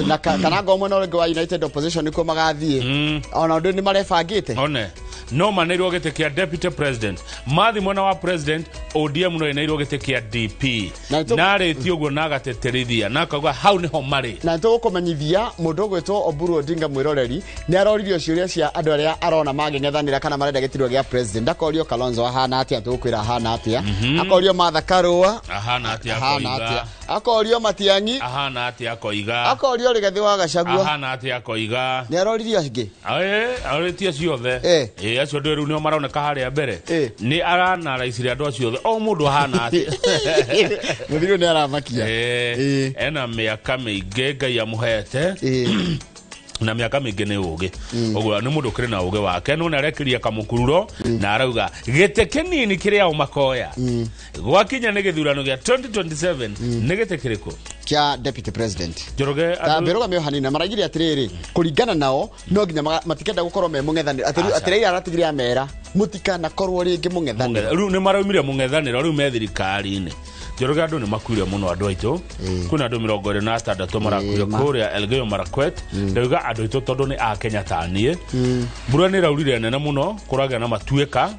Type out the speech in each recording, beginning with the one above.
Na kana ngo mwena ũrĩngĩ wa United Opposition nĩkuo magathiĩ, ona ũndũ nĩ marebangĩte. One no maneirwo gĩtĩ kĩa deputy president, mathi mwena wa president ODM no ĩneirwo gĩtĩ kĩa DP. Narĩtie ũguo na agateterithia na akauga hau nĩho marĩ. Na nĩtũgũkũmenyithia mũndũ ũgwĩtwo Oburu Odinga mwĩroreri nĩ aroririo ciũria cia andũ arĩa arona mangĩng'ethanĩra kana marenda gĩturwa gĩa president. Akorio Kalonzo ahana atĩa, tũgũkwĩra ahana atĩa. Akorio Martha Karua ahana atĩa, ahana akoiga atĩa. Akorio Matiang'i ahana atĩa, akoiga. Akorio Rigathĩ wa Gachagua ahana atĩa, akoiga. Nĩ aroririo angĩ. Arĩtie ciothe. Acio andũ rĩu nĩo maroneka harĩa mbere. Nĩ aranaraicire andũ acio othe, o mũndũ ahana atĩa. Mũthiri nĩ aramakia. Ena mĩaka mĩingĩ Ngai amũhete, na mĩaka mĩingĩ nĩ ũgĩ, ũguo nĩ mũndũ ũkĩrĩ na ũgĩ wake, no nĩ arekĩria kamũkururo na arauga gĩtĩ kĩnini kĩrĩa o makoya gwakinya nĩ gĩthurano gĩa 2027 nĩ gĩtĩ kĩrĩkũ? Kĩa deputy president. Njoroge. Ta mbĩrũgamio hanini na maraigire atĩrĩrĩ, kũringana nao no nginya matikenda gũkorwo me mũng'ethanĩro. Aca. Atĩ Raila aratigire amera mũtikanakorwo rĩngĩ mũng'ethanĩro. Rĩu nĩ maraumire mũng'ethanĩro, rĩu me thirikari-inĩ. Njoroge, andũ nĩ makuire mũno, andũ aitũ. Kwĩna andũ 26 marakuire kũrĩa Elgeyo Marakwet. Ndauga andũ aitũ tondũ nĩ a Kenya ta niĩ. Mbura nĩ ĩraurire nene mũno, kũragĩa na matuĩka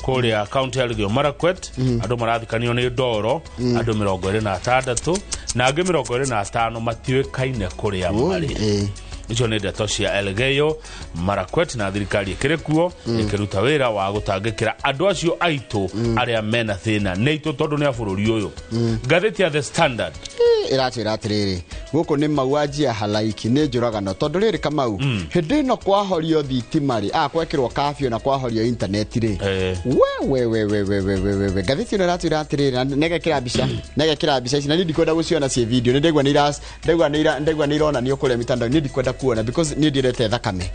kũrĩa kaunti ya Elgeyo Marakwet. Andũ marathikanio nĩ ndoro, andũ 26 na angĩ 25 matiũĩkaine kũrĩa marĩ. Icio nĩ ndeto cia Elgeyo Marakwet, na thirikari ĩkĩrĩ kuo ĩkĩruta wĩra wa gũtangĩkĩra andũ acio aitũ arĩa mena thĩna nĩ aitũ tondũ nĩ a bũrũri ũyũ. Ngathĩti ya The Standard Ĩratwĩra atĩrĩrĩ, gũkũ nĩ mauaji ya halaiki, nĩ njũragano, tondũ rĩrĩ Kamau, hĩndĩ ĩno kwahorio thitima rĩ, gwekĩrwo kafio na kwahorio intaneti rĩ, we we we we we we we we we, ngathĩti ĩno ĩratwĩra atĩrĩrĩ, na negekĩra mbica, negekĩra mbica ici, na niĩ ndikwenda gũciona ciĩ video. Nĩ ndaigua nĩ ndaigua nĩ ironanio kũrĩa mitandao, niĩ ndikwenda kuona because niĩ ndiendete thakame.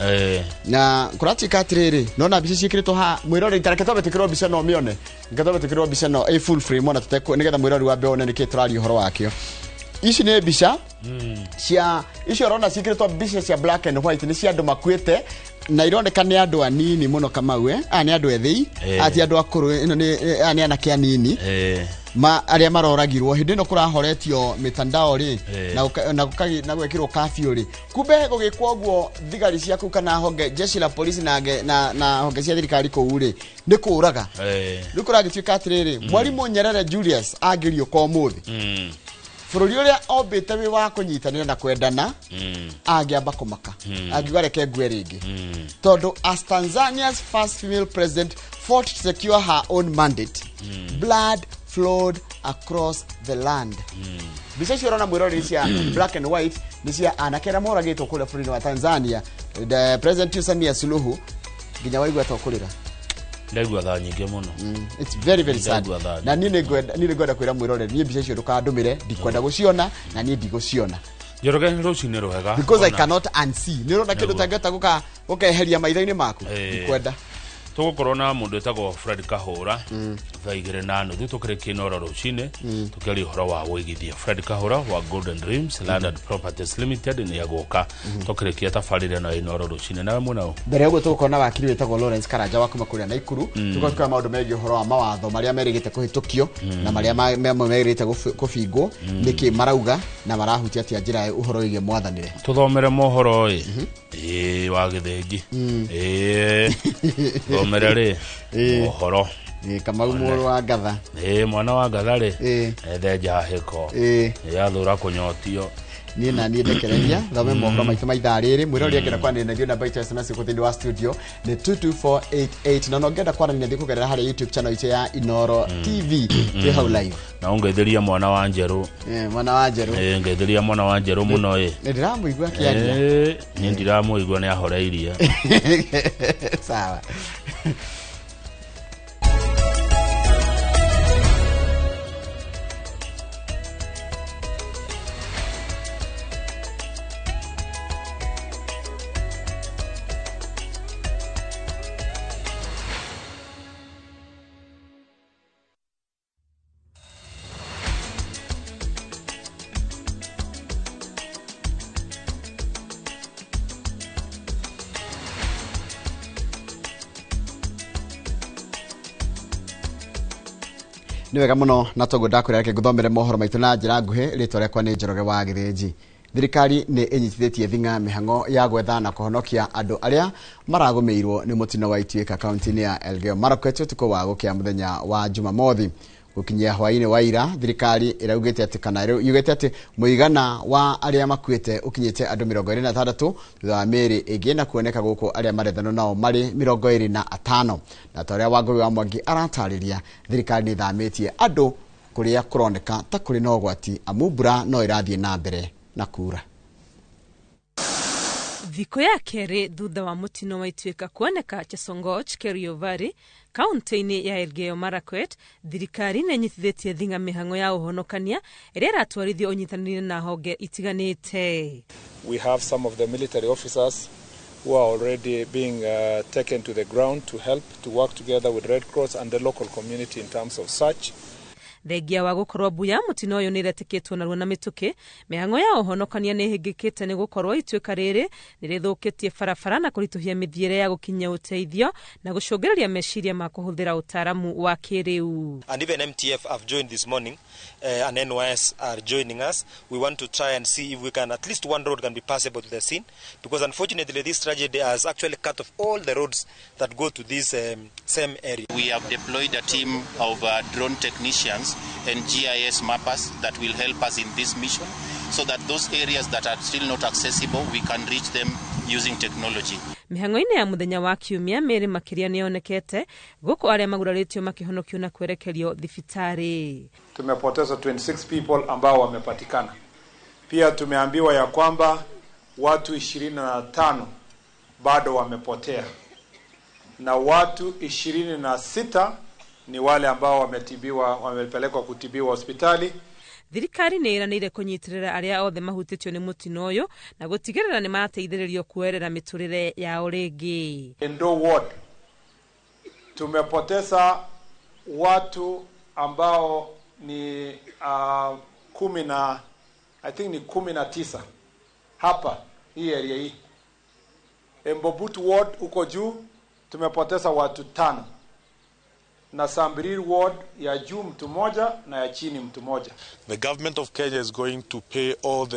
Na kũratuĩka atĩrĩrĩ, nona mbica ciĩkĩrĩtwo haha mwĩroreri, tareke twambe twĩkĩrwo mbica no mĩone, reke twambe twĩkĩrwo mbica no ĩ full frame ona tũtekũ, nĩgetha mwĩroreri wambe one nĩkĩ tũraria ũhoro wakĩo. Ici nĩ mbica cia icio ũrona ciĩkĩrĩtwo mbica cia black and white, nĩ cia andũ makuĩte na ironeka nĩ andũ anini mũno, Kamau, aya nĩ andũ ethĩ, aya ti andũ akũrũ, ĩno nĩ aya nĩ anake anini ma arĩa maroragirwo hĩndĩ ĩno kũrahoretio mitandao rĩ, na gwĩkĩrwo kafio rĩ. Kumbe gũgĩkwo ũguo, thigari cia kũu kana honge jeshi la polisi na honge cia thirikari kũu rĩ, nĩ kũraga. Rĩu kũragĩtuĩka atĩrĩrĩ, mwarimũ Nyerere Julius angĩriũka ũmũthĩ, bũrũri ũrĩa ombĩte wĩ wa kũnyitanĩra na kwendana, angĩamba kũmaka, angiuga reke ngue rĩngĩ, tondũ as Tanzania's first female president fought to secure her own mandate, blood flowed across the land. Mbica icio ũrona mwĩroreri cia black and white nĩ cia anake arĩa moragĩtwo kũrĩa bũrũri-inĩ wa Tanzania. The President Samia Suluhu, nginya waigua ta ũkũrĩra. Ndaigua tha nyingĩ mũno. It's very very sad. Ndaigua tha. Na niĩ nĩ ngwenda kwĩra mwĩroreri, niĩ mbica icio ndũkandũmĩre, ndikwenda gũciona na niĩ ndigũciona. Njoroge, rũcinĩ rwega. Because I cannot unsee. Nĩ ũrona kĩndũ Nĩguo. tangĩhota gũkeheria maitho-inĩ maku. Ndikwenda. Tũgũkorwo na mũndũ wĩtagwo Fred Kahũra thaa 2:30 tũkĩrĩkia Inooro rũcinĩ, tũkĩaria ũhoro wa wĩigithia. Fred Kahũra wa Golden Dreams Land and Properties Limited nĩ egũka tũkĩrĩkia tabarĩra ĩno ya Inooro rũcinĩ. Nawe mwena Mbere ya ũguo tũgũkorwo na wakiri wĩtagwo Lawrence Karanja wa kuma kũrĩa Naikuru. Tũgũkorwo tũkĩoya maũndũ megiĩ ũhoro wa mawatho marĩa merĩgĩte kũhĩtũkio na marĩa mamwe merĩgĩte kũbingwo, nĩkĩ marauga na marahutia atĩa njĩra ya ũhoro wĩgiĩ mwathanĩre. Tũthomere mohoro ĩ ĩ wa gĩthĩnji ĩ thomere rĩ mohoro. Ĩ, Kamau mũrũ wa ngatha. Ĩ, mwana wa ngatha rĩ, ethenja hĩko yathũra kũnyotio. Niĩ na niĩ ndekereria thome mohoro maitũ ma ithaa rĩrĩ. Mwĩrori angĩenda kwaranĩria na ithuĩ, namba itũ ya SMS gũkũ thĩinĩ wa studio nĩ 22488, na no ngĩenda kwaranĩria na ithuĩ kũgerera harĩa YouTube channel itũ ya Inoro TV, twĩ hau live. Na ũngeithĩria mwana wa njerũ. Mwana wa njerũ. Ĩ, ngeithĩria mwana wa njerũ mũno ĩ. Nĩ ndĩramũigua akĩaria. Ĩ, niĩ ndiramũigua, nĩ ahoreirie. Sawa. Nĩ wega mũno, na toguo ndakwĩra, reke ngũthomere mohoro maitũ na njĩra nguhĩ. Rĩtwa rĩakwa nĩ Njoroge wa Gĩthĩnji. Thirikari nĩ ĩnyitithĩtie thing'a mĩhang'o ya gwetha na kũhonokia andũ arĩa maragũmĩirwo nĩ mũtino wa Ituĩka kaunti-inĩ ya Elgeyo Marakwet ũtukũ wa gũkĩa mũthenya wa Jumamothi. Gũkinyia hwaĩ-inĩ wa ira, thirikari ĩraugĩte atĩ kana yugĩte atĩ mũigana wa arĩa makuĩte ũkinyĩte andũ 26 thutha wa mĩĩrĩ ĩngĩ na kuoneka gũkũ arĩa marethanwo nao marĩ 25. Na ta ũrĩa Wangũi wa Mwangi aratarĩria, thirikari nĩ ĩthamĩtie andũ kũrĩa kũroneka ta kũrĩ na ũgwati amu mbura no ĩrathiĩ na mbere na kura. Thikũ ya kerĩ thutha wa mũtino wa Ituĩka kuoneka Chesongoch, Kerio Valley, kaunti-inĩ ya Elgeyo Marakwet, thirikari nĩ ĩnyitithĩtie thing'a mĩhang'o ya ũhonokania ĩrĩa ĩratwarithio ũnyitanĩri na honge itiganĩte. We have some of the military officers who are already being taken to the ground to help to work together with Red Cross and the local community in terms of search. Thengia wa gũkorwo mbuya mũtino ũyũ nĩ ĩretĩkĩtwo narua na mĩtũkĩ, mĩhang'o ya ũhonokania nĩ ĩhĩngĩkĩte nĩ gũkorwo ituĩka rĩrĩ nĩ rĩthũkĩtie barabara na kũritũhia mĩthiĩre ya gũkinyia ũteithio na gũcũngĩrĩria meciria ma kũhũthĩra ũtaaramu wa kĩrĩu. And even MTF have joined this morning, and NYS are joining us. We want to try and see if we can, at least one road can be passable to the scene, because unfortunately this tragedy has actually cut off all the roads that go to this same area. We have deployed a team of drone technicians and GIS mappers that will help us in this mission, so that those areas that are still not accessible, we can reach them using technology. Mĩhang'o-inĩ ya mũthenya wa kiumia mĩĩrĩ makĩria nĩyonekete gũkũ arĩa magurarĩtio makĩhonokio na kwerekerio thibitarĩ. Tumepoteza 26 people ambao wamepatikana. Pia tumeambiwa ya kwamba watu 25 bado wamepotea na watu 26 ni wale ambao wametibiwa, wamepelekwa kutibiwa hospitali. Thirikari nĩ ĩranĩire kũnyitĩrĩra arĩa othe mahutĩtio nĩ mũtino ũyũ na gũtigĩrĩra nĩ mateithĩrĩrio kuoerera mĩtũrĩre yao rĩngĩ. Endo ward tumepoteza watu ambao ni kumi na I think ni 19 hapa hii area hii. Embobut ward uko juu tumepoteza watu 5. Na Sambiriri ward ya juu mtu moja na ya chini mtu moja. The government of Kenya is going to pay all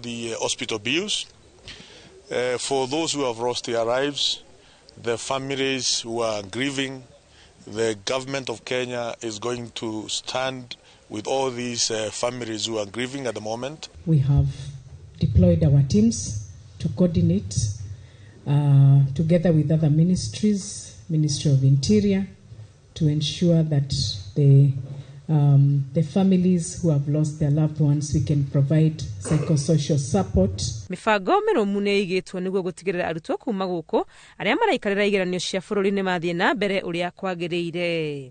the hospital bills. For those who have lost their lives, the families who are grieving, the government of Kenya is going to stand with all these families who are grieving at the moment. We have deployed our teams to coordinate together with other ministries, Ministry of Interior, to ensure that the families who have lost their loved ones, we can provide psychosocial support. Mibango mĩrũmu nĩ ĩigĩtwo nĩguo gũtigĩrĩra arutwo kuma gũkũ arĩa maraikarĩra igeranio cia bũrũri nĩ mathiĩ na mbere ũrĩa kwagĩrĩire.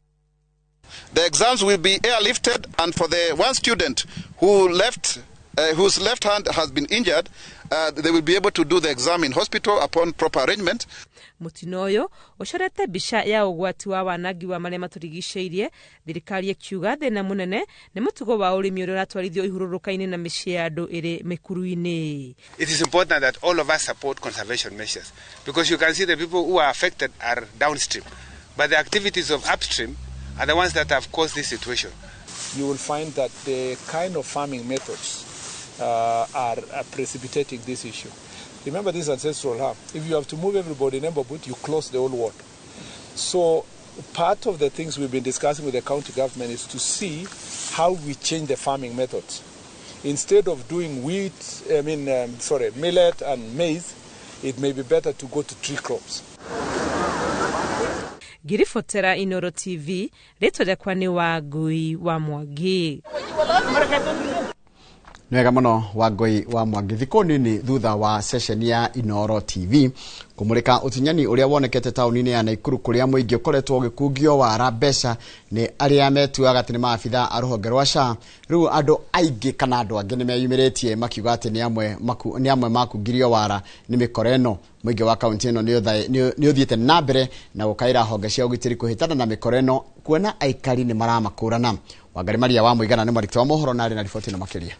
The exams will be airlifted, and for the one student who left, whose left hand has been injured, they will be able to do the exam in hospital upon proper arrangement. Mũtino ũyũ ũcorete mbica ya ũgwati wa wanangi wa marĩa matũrigicĩirie, thirikari ĩkiuga thĩna mũnene nĩ mũtugo wa ũrĩmi ũrĩa ũratwarithio ihurũrũka-inĩ na mĩciĩ ya andũ ĩrĩ mĩkuru-inĩ. It is important that all of us support conservation measures, because you can see the people who are affected are downstream, but the activities of upstream are the ones that have caused this situation. You will find that the kind of farming methods are precipitating this issue. Remember this ancestral harm. If you have to move everybody in Embobut, you close the whole ward. So part of the things we've been discussing with the county government is to see how we change the farming methods. Instead of doing millet and maize, it may be better to go to tree crops. Ngiribotera Inoro TV, rĩtwa rĩakwa nĩ Wangui wa Mwangi. Nĩ wega mũno Wangui wa Mwangi. Thikũ nini thutha wa session ya Inoro TV kũmũrĩka ũtunyani ũrĩa wonekete taũni-inĩ ya Naikuru kũrĩa mũingĩ ũkoretwo ũgĩkungio wara mbeca nĩ arĩa metuaga atĩ nĩ maabitha a rũhonge rwa SHA. Rĩu andũ aingĩ kana andũ angĩ nĩ meyumĩrĩtie makiuga atĩ nĩ amwe makungirio wara nĩ mĩkora ĩno. Mũingĩ wa kaunti ĩno nĩ ũthiĩte na mbere na gũkaĩra honge cia ũgitĩri kũhĩtana na mĩkora ĩno kuona aikari nĩ maramakũrana. Wangari Maria wa Mũigana nĩ mwandĩki wa mohoro na arĩ na riboti ĩno makĩria.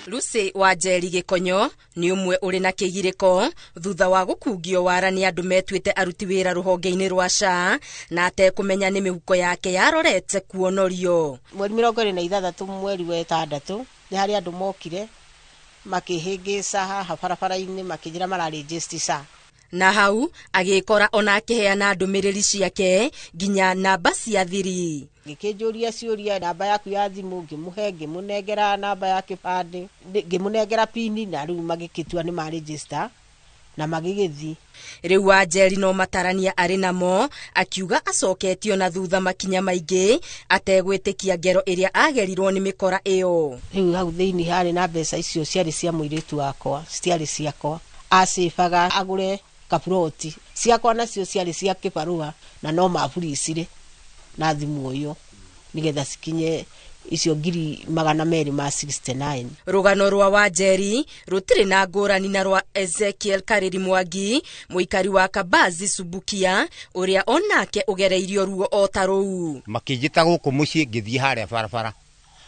Lucy wa Njeri Gĩkonyo nĩ ũmwe ũrĩ na kĩgirĩko thutha wa gũkungio wara nĩ andũ metuĩte aruti wĩra rũhonge-inĩ rwa SHA na atekũmenya nĩ mĩhuko yake yarorete kuonorio. Mweri 26 mweri wa 6 nĩ harĩ andũ mokire Makĩhĩngĩca haha barabara-inĩ, makĩnjĩra mararĩnjĩsti SHA. Na hau agĩkora ona akĩheana ndũmĩrĩri ciake nginya namba cia thiri. Gĩkĩnjũria ciũria, namba yaku ya thimũ, ngĩmũhe, ngĩmũnengera namba ya kĩbandĩ, ngĩmũnengera pini, na rĩu magĩkĩtua nĩ marĩnjĩsta na magĩgĩthiĩ. Rĩu Wanjeri no matarania arĩ namo, akiuga acoketio na thutha makinya maingĩ ategwĩtĩkia ngero ĩrĩa agerirwo nĩ mĩkora ĩyo. Rĩu hau thĩinĩ harĩ na mbeca icio ciarĩ cia mũirĩtu wakwa, citiarĩ ciakwa. Acĩbaga agũre kaburoti ciakwa, nacio ciarĩ cia kĩbarũa, na no maburicire na thimũ ĩyo nĩgetha cikinye icio 269,000. Rũgano rwa Wanjeri rũtirĩ na ngũrani na rwa Ezekiel Karĩri Mwangi, mũikari wa Kabazi Subukia, ũrĩa onake ũgereirio ruo o ta rũu. Makĩnjĩta gũkũ mũciĩ, ngĩthiĩ harĩa barabara,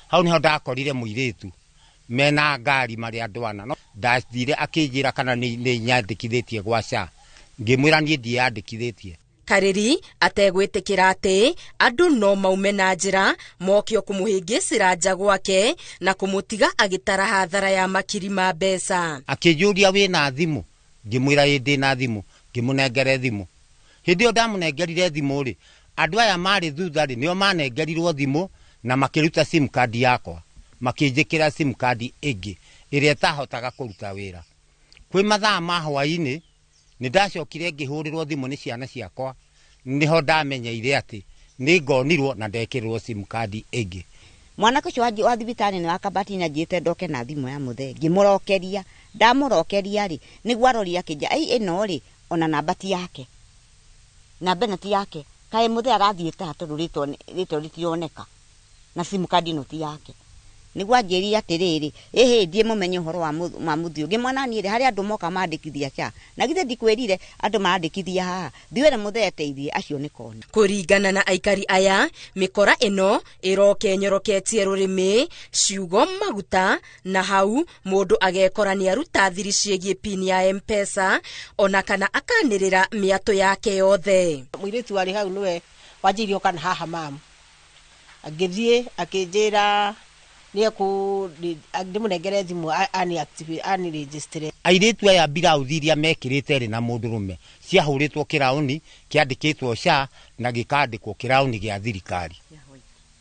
hau nĩho ndakorire mũirĩtu mena ngari marĩ andũ ana. No ndathire akĩnjĩra kana nĩ nyandĩkithĩtie gwa SHA, ngĩmwĩra niĩ ndiyandĩkithĩtie. Karĩri ategwĩtĩkĩra atĩ andũ no maume na njĩra mokio kũmũhĩngĩcĩra nja gwake na kũmũtiga agĩtara hathara ya makiri ma mbeca. Akĩnjũria wĩna thimũ, ngĩmwĩra ĩ ndĩna thimũ, ngĩmũnengere thimũ. Hĩndĩ ĩyo ndamũnengerire thimũ rĩ, andũ aya marĩ thutha rĩ, nĩo manengerirwo thimũ na makĩruta sim card yakwa, makĩnjĩkĩra sim card ĩngĩ ĩrĩa ĩtahotaga kũruta wĩra. Kwĩ mathaa ma hwaĩ-inĩ nĩ ndacokire ngĩhũrĩrwo thimũ nĩ ciana ciakwa, nĩho ndamenyeire atĩ nĩ ngonirwo na ndekĩrĩrwo sim card ĩngĩ. Mwanake ũcio wa thibitarĩ nĩ wa Kabati nĩ anjĩte ndoke na thimũ ya mũthee, ngĩmũrokeria. Ndamũrokeria rĩ, nĩguo arorire akĩnjĩra, ai ĩno rĩ, ona namba ti yake, namba ĩno ti yake, kaĩ mũthee arathiĩte ha tondũ rĩtwa rĩtironeka na sim card ĩno ti yake. Nĩguo anjĩrire atĩrĩrĩ, ĩhĩ ndiĩ mũmenye ũhoro wa mũthiũ. Ngĩmwona niĩ rĩ, harĩ andũ moka mandĩkithia SHA, na githĩ ndikwĩrire andũ marandĩkithia haha, thiĩ wĩre mũthee ateithie acio nĩ kona. Kũringana na aikari aya, mĩkora ĩno ĩroke ĩnyoroketie rũrĩmĩ, ciugo maguta, na hau mũndũ agekora nĩ aruta thiri ciĩgiĩ pini ya M-Pesa ona kana akanĩrĩra mĩatũ yake yothe. Mũirĩtu warĩ hau nĩwe wanjĩire ũka na haha mamu, agĩthiĩ akĩnjĩra ndĩmũnengere thimũ anirejistere. Airĩtu aya mbirauthi iria mekĩrĩte rĩ na mũndũrũme ciahũrĩtwo kĩraũni kĩandĩkĩtwo SHA na gĩkandĩkwo kĩraũni gĩa thirikari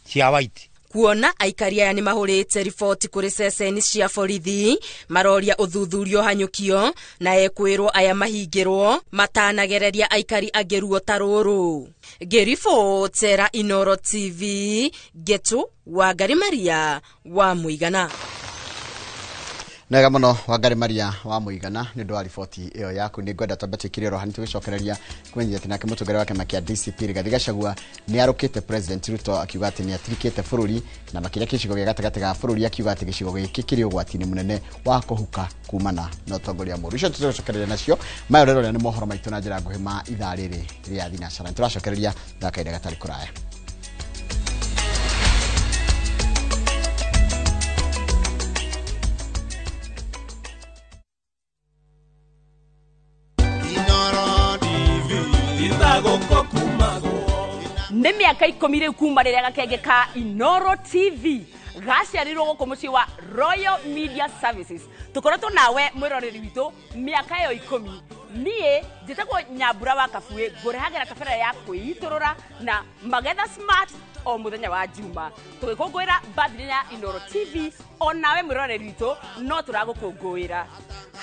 cia white. Kuona aikari aya nĩ mahũrĩte riboti kũrĩ ceceni cia borithi, maroria ũthuthuria ũhanyũkio na ekwĩrwo aya mahingĩrwo matanagereria aikari angĩ ruo ta rũrũ. Ngĩribotera Inooro TV, Ngetu Wangari Maria wa Mũigana. Nega muno Wangari Maria wa Mũigana nĩ ũndũ wa riboti ĩyo yaku. Nĩ ngwenda twambe twĩkire oro hanini tũgĩcokereria kũmenyithia atĩ nake mũtongoria wa kĩama kĩa DCP Rigathi Gachagua nĩ arũkĩte President Ruto akiuga atĩ nĩ atirikĩte bũrũri na makĩria gĩcigo gĩa gatagatĩ ga bũrũri, akiuga atĩ gĩcigo gĩkĩ kĩrĩ ũgwati-inĩ mũnene wa kũhuka kumana na ũtongoria mũũru. Icio tũgũcokereria nacio maya ũrerorera nĩ mohoro maitũ na njĩra nguhĩ ma ithaa rĩrĩ rĩa thinacara. Nĩ tũracokereria thaka gatarĩ kũraya. Nĩ mĩaka 10 rĩu kuma rĩrĩa gakenge ka Inooro TV gaciarirwo gũkũ mũciĩ wa Royal Media Services. Tũkoretwo nawe mwĩroreri witũ mĩaka ĩyo 10. Niĩ njĩtagwo Nyambura wa Kabuĩ, ngũrehagĩra tabarĩra ya kwĩitũrũra na Magetha Smart o mũthenya wa Juma. Tũgĩkũngũĩra birthday ya Inooro TV, o nawe mwĩroreri witũ no tũragũkũngũĩra.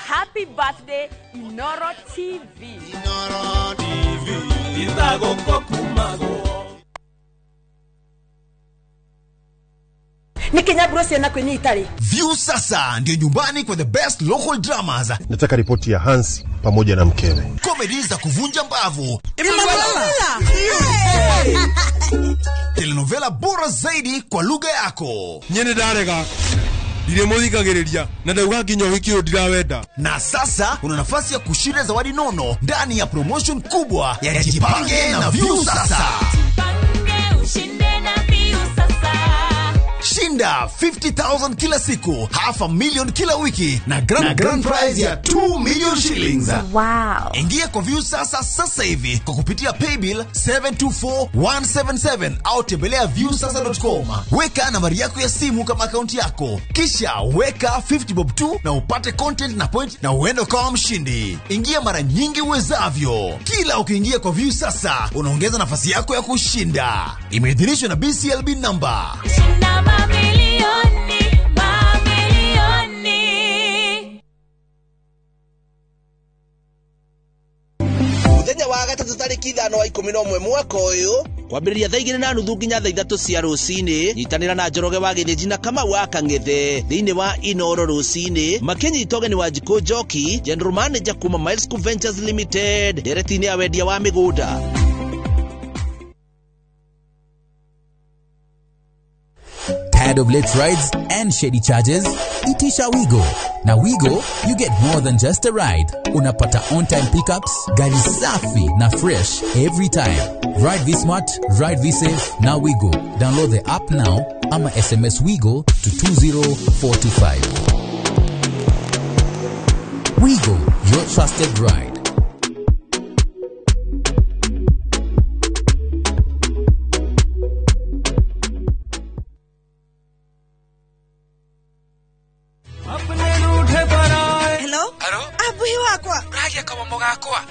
Happy birthday Inooro TV. Inooro TV Nikinyaburo ciana kwinyi itari. View sasa ndio nyumbani kwa the best local dramas. Nataka ripoti ya Hansi pamoja na mkewe. Comedy za kuvunja mbavu. Telenovela bora zaidi kwa lugha yako. Nyene ndarega. Ndiremuthikagiriria na ndauga nginya ũhiki ũyũ ndirawenda. Na sasa una nafasi ya kushinda zawadi nono ndani ya promotion kubwa ya Jipange na View Sasa. Jipange ushinde na View Sasa. Shinda Shinda 50,000 kila siku, 500,000 kila wiki na grand prize ya 2 million shillings. Wow. Ingia kwa Viusasa sasa hivi kwa kupitia paybill 724177 au tembelea viusasa.com. Weka nambari yako ya simu kama akaunti yako, kisha weka 50 bob tu na upate content na point na uende ukawa mshindi. Ingia mara nyingi uwezavyo. Kila ukiingia kwa Viusasa unaongeza nafasi yako ya kushinda. Imeidhinishwa na BCLB number. Shinda mamilioni, mamilioni. Muthenya wa gatatũ tarĩki 5 wa 11 mwaka ũyũ kwambĩrĩria thaa 2:30 nginya thaa 3 cia rũcinĩ nyitanĩra na Njoroge wa Gĩthĩnji na Kamau wa Kang'ethe thĩinĩ wa Inoro rũcinĩ makĩnyita ũgeni wa Njikũ Njoki, General Manager kuma Miles Ventures Limited, ndereti-inĩ ya wendia wa mĩgũnda. Tired of late rides and shady charges? Itisha Wigo. Na Wigo, you get more than just a ride. Unapata on-time pickups, gari safi na fresh every time. Ride V-Smart, ride V-Safe, na Wigo. Download the app now ama SMS Wigo to 20425. Wigo, your trusted ride.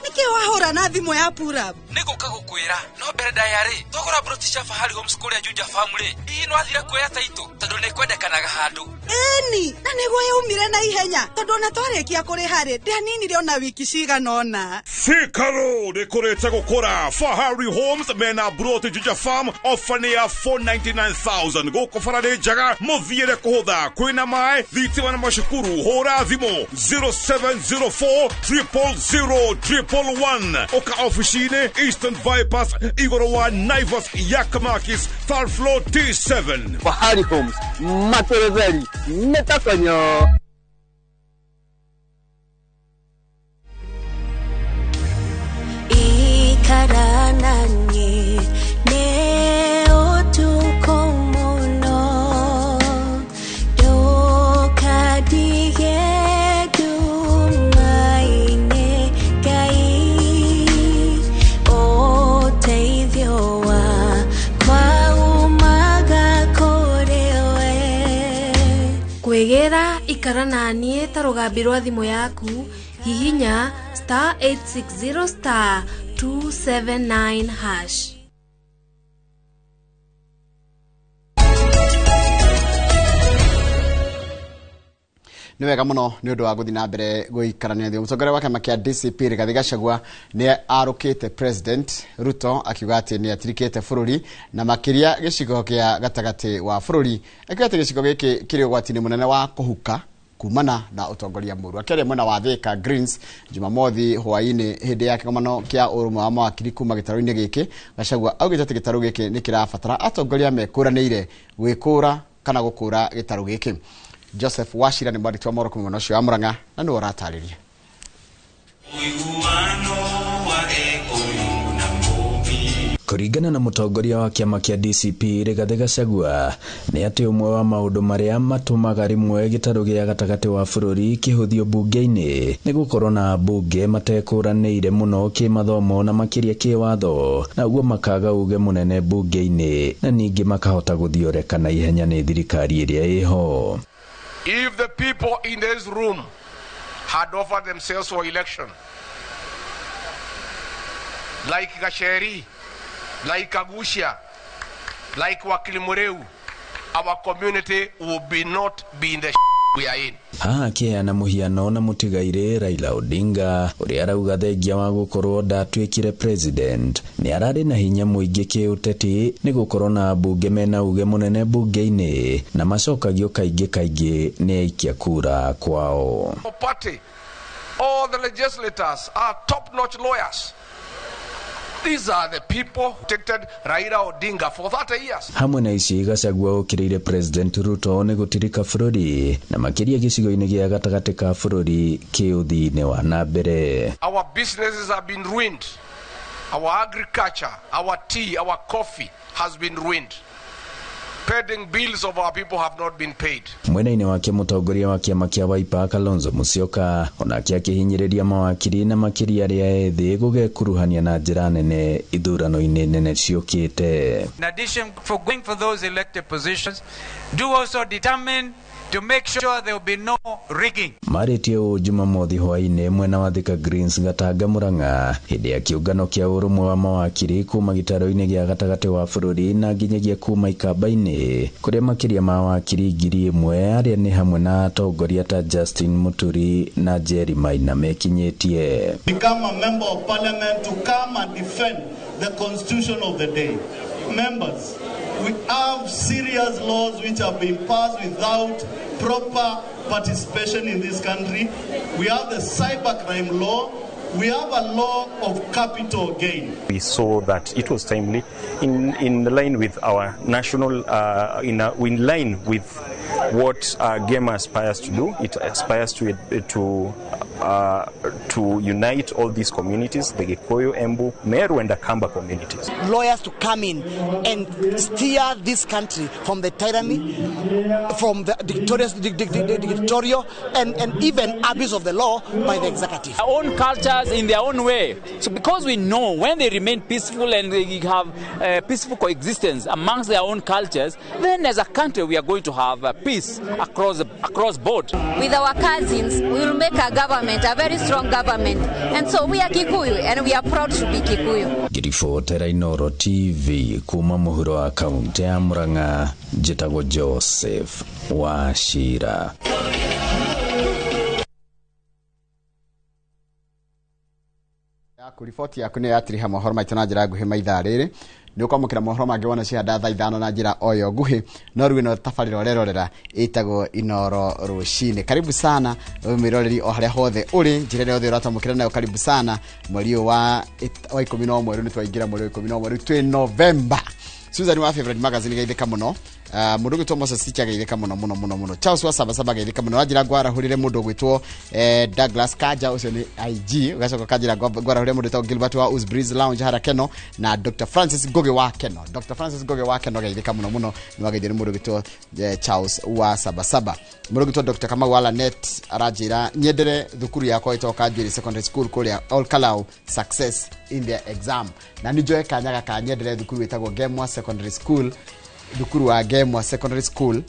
Nĩkĩ wahũra na thimũ ya purab? Nĩgũka gũkwĩra no mbere ndaya rĩ thogora broti cia Fahari Homes kũrĩa Juja Farm rĩ hihi no athire kuoya taitũ tondũ nĩkwendekanaga handũ. Ĩni na nĩguo yaumire na ihenya tondũ ona twarĩkia kũrĩha rĩ ndianinire ona wiki cigana ũna. Thika Road ĩkũrĩte gũkũra. Fahari Homes mena broti Juja Farm ofa nĩ ya 499,000 gũkũ bara nĩ njega mũthiĩre kũhũtha kwĩna maĩ thitima na macukuru. Hũra thimũ 0704 000 111 oka ofici-inĩ Eastern Bypass igũrũ wa Naivas Yakamakis third floor T7. Fahari Homes materetheri metakonyo. Ikaranani ne otuko muno dokadige dumaine gai oteithio wakwa umaga kũrĩ we. Kwĩgĩra ikara na niĩ ta rũgambi rwa thimũ yaku hihinya *860 *279#. Nĩ wega mũno nĩ ũndũ wa gũthiĩ na mbere gũikarania thĩ. Mũtongoria wa kĩama kĩa DCP Rigathi Gachagua nĩ arũkĩte President Ruto akiuga atĩ nĩ atirikĩte bũrũri na makĩria gĩcigo kĩa gatagatĩ wa bũrũri, akiuga atĩ gĩcigo gĩkĩ kĩrĩ ũgwati-inĩ mũnene wa kũhuka kumana na ũtongoria mũru. Akĩaria mwena wa Thika Greens Jumamothi hwaĩ-inĩ hĩndĩ ya kĩgomano kĩa ũrũmwe wa mawakiri kuma gĩtarũ-inĩ gĩkĩ, Gachagua augĩte atĩ gĩtarũ gĩkĩ nĩ kĩrabatara atongoria mekũranĩire gwĩkũra kana gũkũra gĩtarũ gĩkĩ. Joseph Wachira nĩ mwandĩki wa mohoro kuma mwena ũcio wa Murang'a na nĩwe ũratarĩria. Kũringana na mũtongoria wa kĩama kĩa DCP Rigathi Gachagua nĩ atĩ ũmwe wa maũndũ marĩa matũmaga rĩmwe gĩtarũ gĩa gatagatĩ wa bũrũri kĩhũthio mbunge-inĩ nĩ gũkorwo na ambunge matekũranĩire mũno kĩmathomo na makĩria kĩwatho, na ũguo makaga uge mũnene mbunge-inĩ na ningĩ makahota gũthioreka na ihenya nĩ thirikari ĩrĩa ĩho. If the people in this room had offered themselves for election, like Gacheri, like Kaguchia, like Wakili Mureu, our community would be not be in the we are in. Haha akĩheana mũhiano na mũtigairĩ Raila Odinga ũrĩa arauga thengia wa gũkorwo ndatuĩkire president nĩ ararĩ na hinya mũingĩ kĩũteti nĩ gũkorwo na ambunge mena uge mũnene mbunge-inĩ na macokagio kaingĩ kaingĩ nĩ aikia kura kwao. Party, all the legislators are top-notch lawyers. These are the people who protected Raila Odinga for 30 years. Hamwe na ici Gachagua okĩrĩire President Ruto nĩ gũtirika bũrũri na makĩria gĩcigo-inĩ gĩa gatagatĩ ka bũrũri kĩũthii-inĩ wa na mbere. Our businesses have been ruined. Our agriculture, our tea, our coffee has been ruined. Pending bills of our people have not been paid. Mwena-inĩ wake mũtongoria wa kĩama kĩa Wiper Kalonzo Musyoka onake akĩhinyĩrĩria mawakiri na makĩria arĩa ethĩ gũgekuruhania na njĩra nene ithurano-inĩ nene ciũkĩte. In addition for going for those elected positions, do also determine to make sure there will be no rigging. Marĩtie ũũ Jumamothi hwaĩ-inĩ mwena wa Thika Greens Gatanga Murang'a hĩndĩ ya kĩũngano kĩa ũrũmwe wa mawakiri kuma gĩtarũ-inĩ gĩa gatagatĩ wa bũrũri na nginyagia kuma ikamba-inĩ kũrĩa makĩria ma wakiri 1000 arĩa nĩ hamwe na atongoria ta Justin Muturi na Jerry Maina mekinyĩtie. Become a member of parliament to come and defend the constitution of the day. Members, we have serious laws which have been passed without proper participation in this country. We have the cybercrime law. We have a law of capital gain. We saw that it was timely in line with our national, in line with what GEMA aspires to do. It aspires to unite all these communities, the Gikuyu, Embu, Meru and Akamba communities. Lawyers to come in and steer this country from the tyranny, from the dictatorial and even abuse of the law by the executive. Our own cultures in their own way. So because we know when they remain peaceful and they have peaceful coexistence amongst their own cultures, then as a country we are going to have peace across board. With our cousins, we will make a government, a very strong government. And so we are Kikuyu and we are proud to be Kikuyu. Ngiribotera Inoro TV kuma muhuro wa kaunti ya Murang'a, njĩtagwo Joseph Wachira. Yaku riboti yaku nĩ yatiriha mohoro maitũ na njĩra nguhĩ maithaa rĩrĩ nĩ ũkwamũkĩra mohoro mangĩ wona cihanda thaa 5 na njĩra o ĩyo nguhĩ no rĩu ĩno tabarĩra ũrerorera ĩtagwo Inoro Rũcinĩ. Karibu sana mwĩroreri o harĩa hothe ũrĩ, njĩra ĩrĩa yothe ũratamũkĩra nayo, karibu sana. Mweri ũyũ wa 11 rĩu nĩ twaingĩra mweri wa 11 rĩu twĩ November. Susan wa Favorite Magazine geithĩka mũno. Mũndũ ũgwĩtwo Moses Ticha geithĩka mũno mũno mũno mũno. Charles wa Sabasaba geithĩka mũno. Ranjĩra ngwarahũrĩre mũndũ ũgwĩtwo Douglas Kaja, ũcio nĩ IG. Ũgacoka ũkanjĩra ngwarahũrĩre mũndũ ũgwĩtwo Gilbert wa Uzbreeze Lounge hara Keno na Dr. Francis Ngugi wa Keno. Dr. Francis Ngugi wa Keno geithĩka mũno mũno. Nĩ wageithio nĩ mũndũ ũgwĩtwo Charles wa Sabasaba. Mũndũ ũgwĩtwo Dr. Kamau wa Lanet aranjĩra nyendere thukuru yakwa ĩtagwo Kanjuĩrĩ Secondary School kũrĩa Ol Kalou, success in their exam. Na nĩ njoe kanya gaka nyendere thukuru ĩtagwo Gemwa Secondary School, thukuru wa Gemwa Secondary School,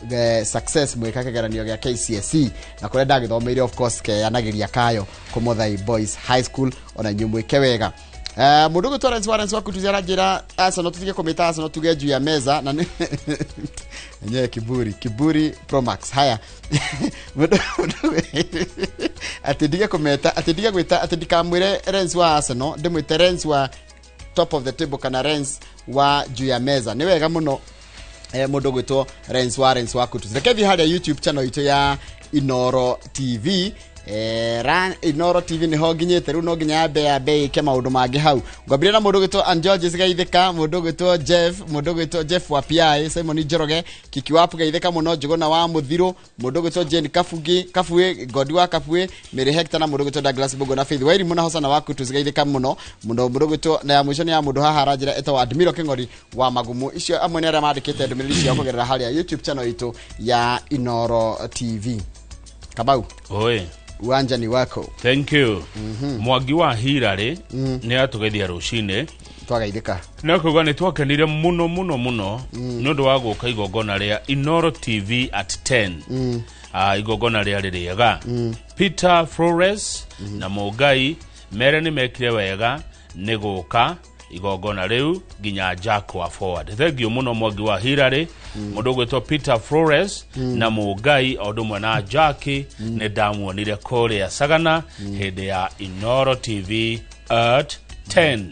the success mwika kĩgeranio gĩa KCSE na kũrĩa ndagĩthomeire of course keyanagiria kayo Kũmothai Boys High School, ona inyuĩ mwĩke wega. Mũndũ ũgwĩtwo Lawrence Warren wa Kutuzi aranjĩra Arsenal tũtige kũmĩta Arsenal tuge juu ya meza na enyewe kiburi Pro Max. Haya, atĩ ndige kũmeta, atĩ ndige gwĩta, atĩ ndikamwĩre Lawrence wa Arsenal, ndĩmwĩte Lawrence wa top of the table kana Lawrence wa juu ya meza. Nĩ wega mũno mũndũ ũgwĩtwo Lawrence Warren wa Kutuzi. Reke thiĩ harĩa YouTube channel itũ ya Inoro TV. Inoro TV nĩho nginyĩte rĩu, no nginya yambe ĩke maũndũ mangĩ hau. Ngwambĩrĩria na mũndũ ũgwĩtwo Ann Georges geithĩka, mũndũ ũgwĩtwo Jeff, mũndũ ũgwĩtwo Jeff wa PI, Simon Njoroge, Kiki Wapu geithĩka mũno, Njũgũna wa Mũthirũ, mũndũ ũgwĩtwo Jane Kabugi, Kabue, Godi wa Kabue, Mary Hector na mũndũ ũgwĩtwo Douglas Mbũgũ na Faith Wairimu na Hosana wa Kutuzi geithĩka mũno mũno. Mũndũ ũgwĩtwo na ya mũico nĩ ya mũndũ haha aranjĩra etagwo Admiro Kĩng'ori wa Magumu. Icio amwe nĩ arĩa mandĩkĩte ndũmĩrĩri ciao kũgerera harĩa YouTube channel itũ ya Inoro TV. Kabau. Oi. Uwanja ni wako. Thank you. Mwangi wa Hirari nĩ atũgeithia rũcinĩ. Twagaithĩka. Na kuga nĩ twakenire mũno mũno mũno nĩ ũndũ wa gũka igongona rĩa Inoro TV at 10. Igongona rĩarĩ rĩega. Peter Flores na Mũngai mere nĩ mekire wega nĩ gũka igongona rĩu nginya Jack wa Forward. Thank you mũno Mwangi wa Hirari, mũndũ ũgwĩtwo Peter Flores na Mũngai o ũndũ ũmwe na Jack nĩ ndamuonire kũrĩa Sagana hĩndĩ ya Inoro TV at 10.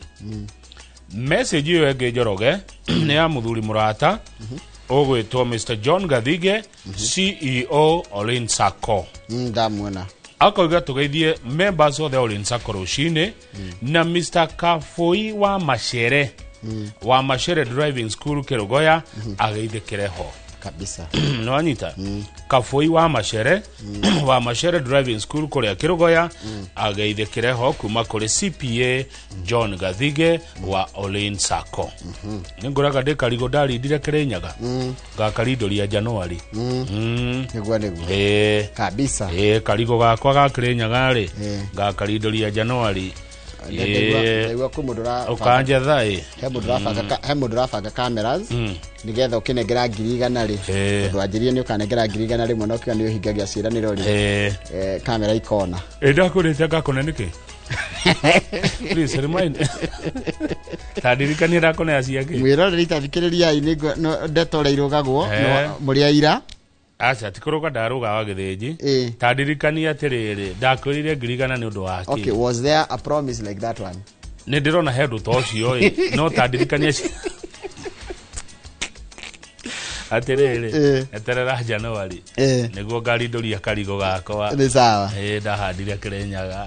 Message ĩyo ĩngĩ Njoroge nĩ ya mũthuri mũrata ũgwĩtwo Mr. John Gathige, CEO Olin Sacco. Ndamuona. Akoiga tũgeithie members othe Olin Sacco rũcinĩ na Mr. Kafui wa Macere wa Macere Driving School Kĩrũgoya ageithĩkĩre ho. Kabisa. Nĩ wanyita Kabui wa Macere wa Macere Driving School kũrĩa Kĩrũgoya ageithĩkĩre ho kuma kũrĩ CPA John Gathige wa Olin Sacco. Nĩ ngũraga ndĩ karigũ ndarindire Kĩrĩnyaga ngakarindũria Januari. Nĩguo nĩguo. Ĩĩ. Kabisa. Ĩĩ, karigũ gakwa ga Kĩrĩnyaga rĩ ngakarindũria Januari. Ndaigua kwĩ mũndũ ũrabanga- Ũkanjetha ĩ. He mũndũ ũrabanga he mũndũ ũrabanga cameras nĩgetha ũkĩnengera 100,000 rĩ, tondũ wanjĩrire nĩ ũkanengera 100,000 na ũkiuga nĩ ũhingagia ciĩranĩro rĩ, kamera ikona. Ĩ, ndakũrĩte ngakũne nĩkĩ? Please remind, tandirikanie ndakũnea ciake. Mwĩroreri tathikĩrĩriai, nĩ ndeto ũrĩa irũgagwo mũrĩ aira. Aca, ti kũrũga ndarũga wa gĩthĩnji. Tandirikanie atĩrĩrĩ, ndakwĩrire 100,000 nĩ ũndũ wa kĩ? Okay, was there a promise like that one? Nĩ ndĩrona he ũndũ ta ũcio ĩ, no tandirikanie atĩrĩrĩ, eterera Januari nĩguo ngarindũria karigũ gakwa. Nĩ sawa. Ĩ, ndahandire Kĩrĩnyaga.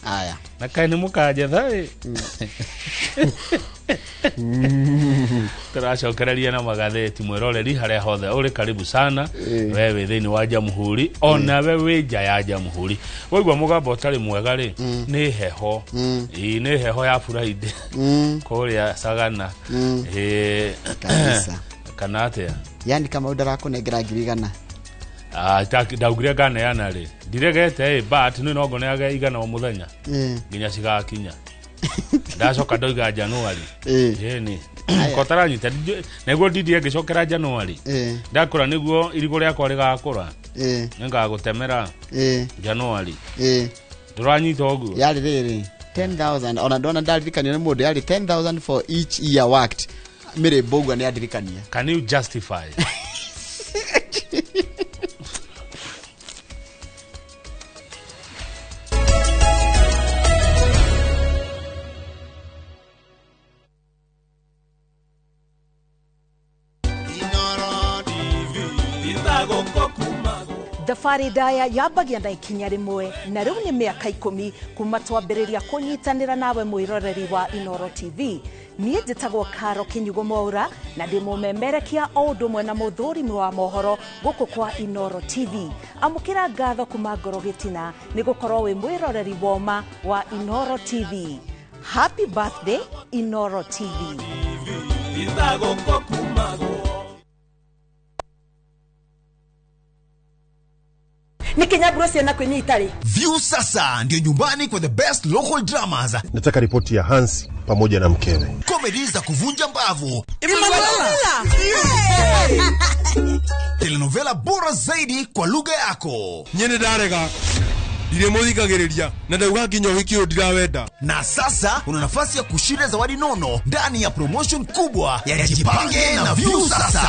Aya. Na kaĩ nĩ mũkanjetha ĩ, tũracokereria na magathĩti. Mwĩroreri harĩa hothe ũrĩ, karibu sana. We wĩ thĩinĩ wa jamhuri, onawe wĩ nja ya jamhuri, waigua mũgambo ũtarĩ mwega rĩ, nĩ heho. Ĩ, nĩ heho ya Friday kũrĩa Sagana. Ĩ. Kabisa. Kana atĩa? Yani kama ũndũ 100,000. Ah, ndaugire nganeana rĩ, ndiregete ĩ, but nĩ no ngoneage 100 o mũthenya nginya cigakinya. Ndacoka ndoiga Januari. Ĩni kotaranyita nĩguo ndindie ngĩcokera Januari. Ndakũra nĩguo irigũ rĩakwa rĩgakũra. Nĩngagũtemera Januari. Ndũranyita ũguo? Yarĩ rĩrĩ 10,000, ona ndona ndaririkanio nĩ mũndũ, yarĩ 10,000 for each year worked. Mĩrĩmbo ũguo nĩ andirikania. Can you justify? Thabarĩ ndaya yambagia na ikinya rĩmwe, na rĩu nĩ mĩaka 10 kuma twambĩrĩria kũnyitanĩra nawe mwĩroreri wa Inoro TV. Niĩ njĩtagwo Karo Kinyugo Mwaura na ndĩ mũmemerekia o ũndũ ũmwe na mũthũrimi wa mohoro gũkũ kwa Inoro TV. Amũkĩra ngatho kuma ngoro gĩtina nĩ gũkorwo wĩ mwĩroreri woma wa Inoro TV. Happy birthday, Inoro TV. Nĩ kinyamburo ciana kwĩnyita rĩ. View sasa ndio nyumbani kwa the best local dramas, Nataka ripoti ya Hansi pamoja na mkewe. Comedy za kuvunja mbavu, Emanuela! Telenovela bora zaidi kwa lugha yako. Nyene ndarega ndirĩ na ndauga nginya ũhiki ũyũ ndirawenda. Na sasa una nafasi ya kushinda zawadi nono ndani ya promotion kubwa ya Jipange na View Sasa.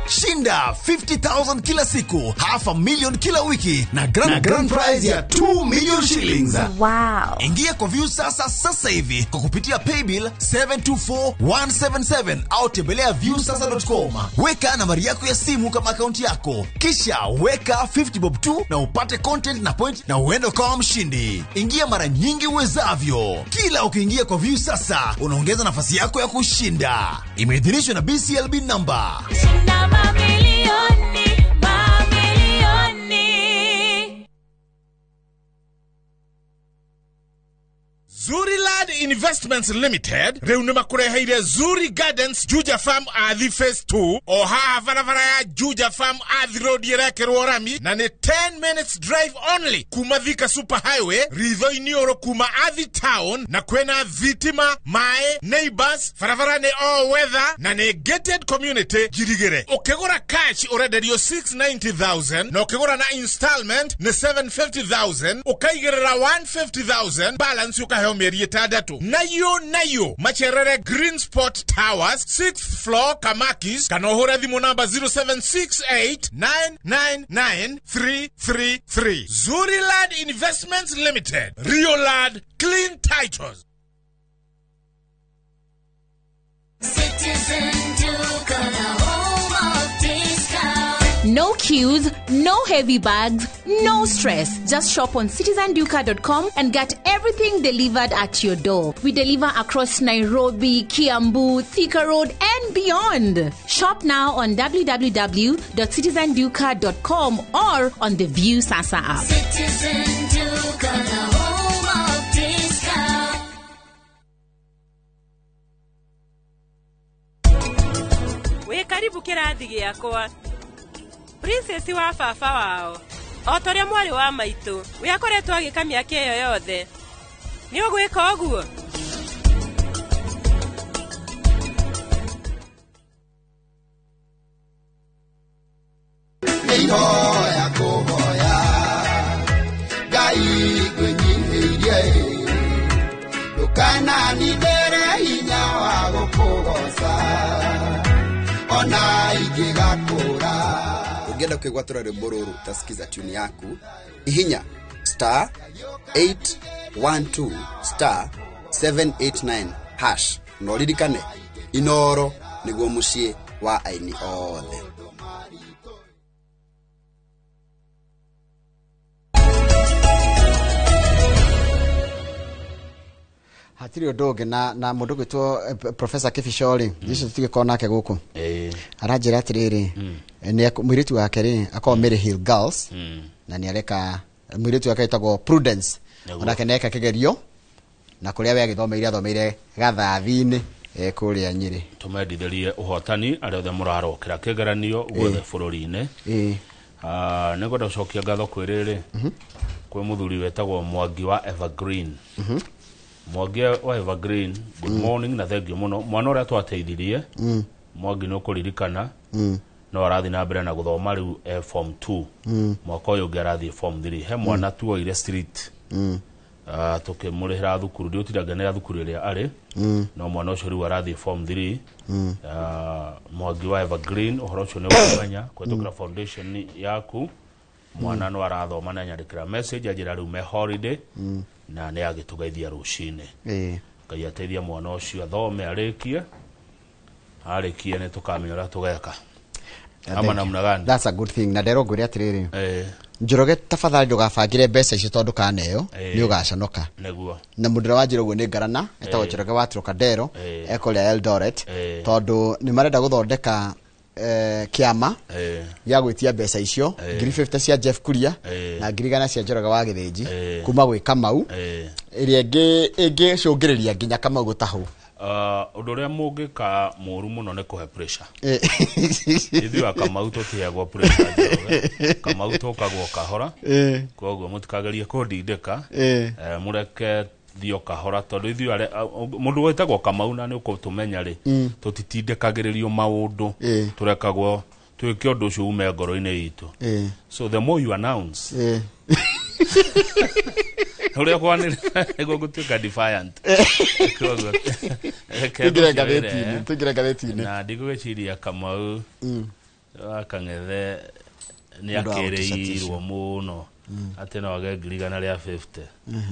Shinda 50,000 kila siku, 500,000 kila wiki na grand prize ya 2 million shillings. Wow. Ingia kwa View Sasa sasa hivi kwa kupitia paybill 724177 au tembelea viewsasa.com. Weka nambari yako ya simu kama akaunti yako, kisha weka 50 bob tu na upate content na point na uende ukawa mshindi. Ingia mara nyingi uwezavyo. Kila ukiingia kwa View Sasa unaongeza nafasi yako ya kushinda. Imeidhinishwa na BCLB number. Shinda mamilioni, mamilioni. Zuriland Investments Limited rĩu nĩ makũreheire Zuri Gardens Juja Farm Athi Phase 2 o haha barabara ya Juja Farm Athi Road ĩrekĩrwo rami na nĩ 10 minutes drive only kuma Thika Super Highway ritho-inĩ ũrũ kuma Athi Town, na kwĩna thitima, maĩ, neighbors, barabara nĩ all weather na nĩ gated community njirigĩre. Ũkĩgũra cash ũrenderio 690,000 na ũkĩgũra na installment nĩ 750,000, ũkaigĩrĩra 150,000 balance ũkaheo mĩeri 6. Nayo nayo macerere Green Spot Towers 6th floor Kamakis, kana ũhũre thimũ namba 0768999333. Zuriland Investments Limited, Riolad Clean Titles. Citizen Duka, the home of discount. No queues, no heavy bags, no stress. Just shop on citizenduka.com and get everything delivered at your door. We deliver across Nairobi, Kiambu, Thika Road, and beyond. Shop now on www.citizenduka.com or on the View Sasa app. Citizen Duka, the home of discount. Wĩ karibu kĩrathi gĩakwa. Princess wa baba wao o ta ũrĩa mwarĩ wa maitũ we akoretwo agĩka mĩaka ĩyo yothe. Nĩ ũgwĩka ũguo? Nĩihoya kũhoya Ngai ngwĩnyihĩirie ndũkananindĩre hinya wa gũkũgoca ona ingĩgakũra. Ũngĩenda kwĩgwatũra rwĩmbo rũrũ utasikiza tune yaku ihinya star 812 star 789 hash na ũririkane Inoro nĩguo mũciĩ wa aini othe. Hatirĩ ũndũ ũngĩ na mũndũ ũgwĩtwo Professor Kĩbico rĩ, icio tũtigĩkorwo nake gũkũ. Aranjĩra atĩrĩrĩ, nĩ mũirĩtu wake rĩ akoragwo Mary Hill Girls na nĩ areka mũirĩtu wake etagwo Prudence. Onake nĩ eka kĩgerio na kũrĩa we agĩthomeire athomeire Gathathi-inĩ kũrĩa Nyĩrĩ. Tũmendithĩrie ũhotani arĩa othe mũrarokera kĩgeranio guothe bũrũri-inĩ. Nĩ ngwenda gũcokia ngatho kwĩ rĩrĩ kwĩ mũthuri wetagwo Mwangi wa Evergreen. Mwangi wa Evergreen, good morning na thank you mũno. Mwana ũrĩa twateithirie Mwangi nĩ ũkũririkana no arathiĩ na mbere na gũthoma rĩu form 2. Mwaka ũyũ ũngĩ arathiĩ form 3. He mwana tuoire street tũkĩmũrĩhĩra thukuru, ndiũtindanganĩra thukuru ĩrĩa arĩ, no mwana ũcio rĩu arathiĩ form 3. Mwangi wa Evergreen, ũhoro ũcio nĩ ũkũmenya kũhetũkĩra foundation yaku. Mwana no arathoma na nyandĩkĩra message anjĩra rĩu me holiday na nĩ agĩtũgeithia rũcinĩ. Ngai ateithia mwana ũcio athome arĩkie, arĩkie nĩ tũkamenya ũrĩa tũgeka. Ama namna gani? That's a good thing. Na nderwo ngwĩre atĩrĩrĩ, Njoroge tafadhali ndũgabangĩre mbeca icio tondũ kaneo nĩ ũgaconoka. Nĩguo. Na mũndũ ũrĩa wanjĩra ũguo nĩ Ngarana etagwo Njoroge wa Trocadero ekũrĩa Eldoret, tondũ nĩ marenda gũthondeka kĩama gĩa gwĩtia mbeca icio 50 cia Jeff Kuria na 100,000 cia Njoroge wa Gĩthĩnji kuma gwĩ Kamau, ĩrĩa ĩngĩcũngĩrĩria nginya Kamau gũtahwo. Ũndũ ũrĩa mũngĩka mũru mũno nĩ kũhe pressure. Ithuĩ a Kamau tũtiheagwo pressure Njoroge. Kamau tũkagwo kahora. Koguo mũtikagerie kũndindĩka. Mũreke thio kahora tondũ ithuĩ arĩa mũndũ wĩtagwo Kamau na nĩ ũkũtũmenya rĩ, tũtitindĩkagĩrĩrio maũndũ, tũrekagwo twĩke ũndũ ũcio ume ngoro-inĩ itũ. So the more you announce, ũrĩa kwanĩrĩra nĩguo gũtuĩka defiant. Koguo tũingĩre ngathĩti-inĩ, tũingĩre ngathĩti-inĩ. Na ndigũgĩciria Kamau wa Kang'ethe nĩ akĩrĩirwo mũno atĩ no age 150,000.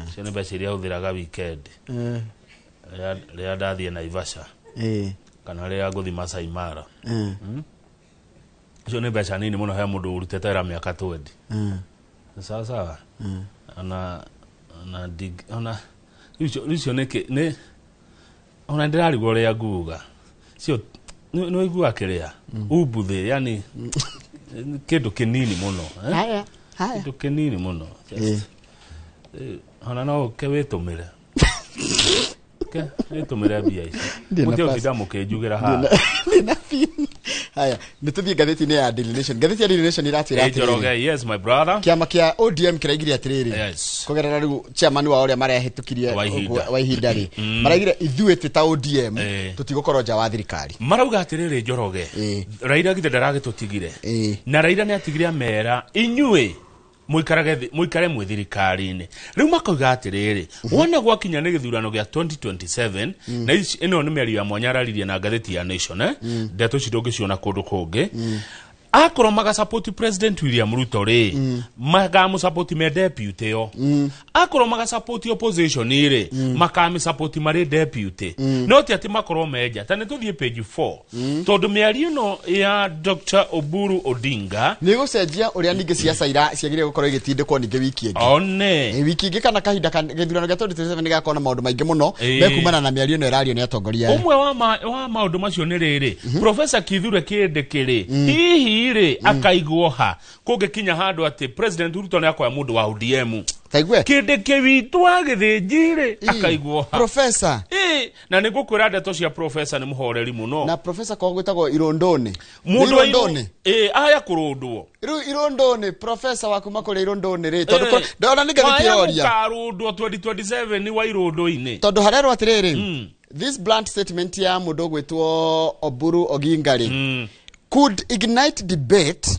Icio nĩ mbeca iria ahũthĩraga weekend rĩrĩa ndathiĩ Naivasha kana rĩrĩa ngũthiĩ Masai Mara. Icio nĩ mbeca nini mũno he mũndũ ũrutĩte wĩra mĩaka 20. Sawa sawa. Ona ona icio nĩ ona ndĩrarigwo ũrĩa nguga. Cio nĩ waigua kĩrĩa umbuthĩ, yani kĩndũ kĩnini mũno. Haya, haya. Kĩndũ kĩnini mũno. Ona no ũke wĩtũmĩre. Ke wĩtũmĩre mbia ici. Mũtigũtinda mũkĩnjugĩra haha. Ndĩna pin. Haya, nĩ tũthiĩ ngathĩti-inĩ ya Daily Nation. Ngathĩti ya Daily Nation ĩratwĩra atĩrĩrĩ. Njoroge, yes my brother. Kĩama kĩa ODM kĩraigire atĩrĩrĩ. Yes. Kũgerera rĩu chairman wao ũrĩa marehĩtũkirie wa ihinda rĩ. Maraigire ithuĩ twĩ ta ODM tũtigũkorwo nja wa thirikari. Marauga atĩrĩrĩ Njoroge. Raila githĩ ndaragĩtũtigire. Na Raila nĩ atigire amera inyuĩ mũikare mwĩ thirikari-inĩ. Rĩu makauga atĩrĩrĩ, wona gwakinya nĩ gĩthurano gĩa 2027, na ĩno nĩ mĩario ya mwanya araririe na ngathĩti ya Nation, ndeto ici ndũngĩciona kũndũ kũngĩ. Akorwo magasupport President William Ruto rĩ, makamũsupport me deputy yo. Akorwo magasupport opposition rĩ, makamĩsupport marĩ deputy, no ti atĩ makorwo menja. Ta nĩ tũthiĩ page 4, tondũ mĩario ĩno ya Dr. Oburu Odinga nĩ gũcenjia ũrĩa ningĩ ciaca ira ciagĩrĩire gũkorwo igĩtindĩkwo ningĩ wiki ĩngĩ. One. Wiki ĩngĩ kana kahinda gĩthurano gĩa 2027 nĩ gĩgakorwo na maũndũ maingĩ mũno mekumana na mĩario ĩno ĩrario nĩ atongoria aya. Ũmwe wa maũndũ macio nĩ rĩrĩ, Professor Kithure Kindiki rĩ, hihi rĩ, akaigwo ha kũngĩkinya handũ atĩ President Ruto nĩ akoya mũndũ wa ODM? Taigue. Kindiki witũ wa Gĩthĩnji rĩ, akaigwo ha? Professor. Ĩ, na nĩ ngũkwĩra ndeto cia professor, nĩ mũhoreri mũno. Na professor ko gwĩtagwo Irũndũnĩ. Mũndũ wa Irũndũnĩ. Ĩ, aya kũrũndwo. Rĩu Irũndũnĩ, professor wa kuma kũrĩa Irũndũnĩ rĩ, tondũ ndona nĩ ngathĩti Waya ĩroria. gũkarũndwo 2027 wa Irũndũ-inĩ. Tondũ harerwo atĩrĩrĩ, this blunt statement ya mũndũ ũgwĩtwo Oburu Oginga rĩ could ignite debate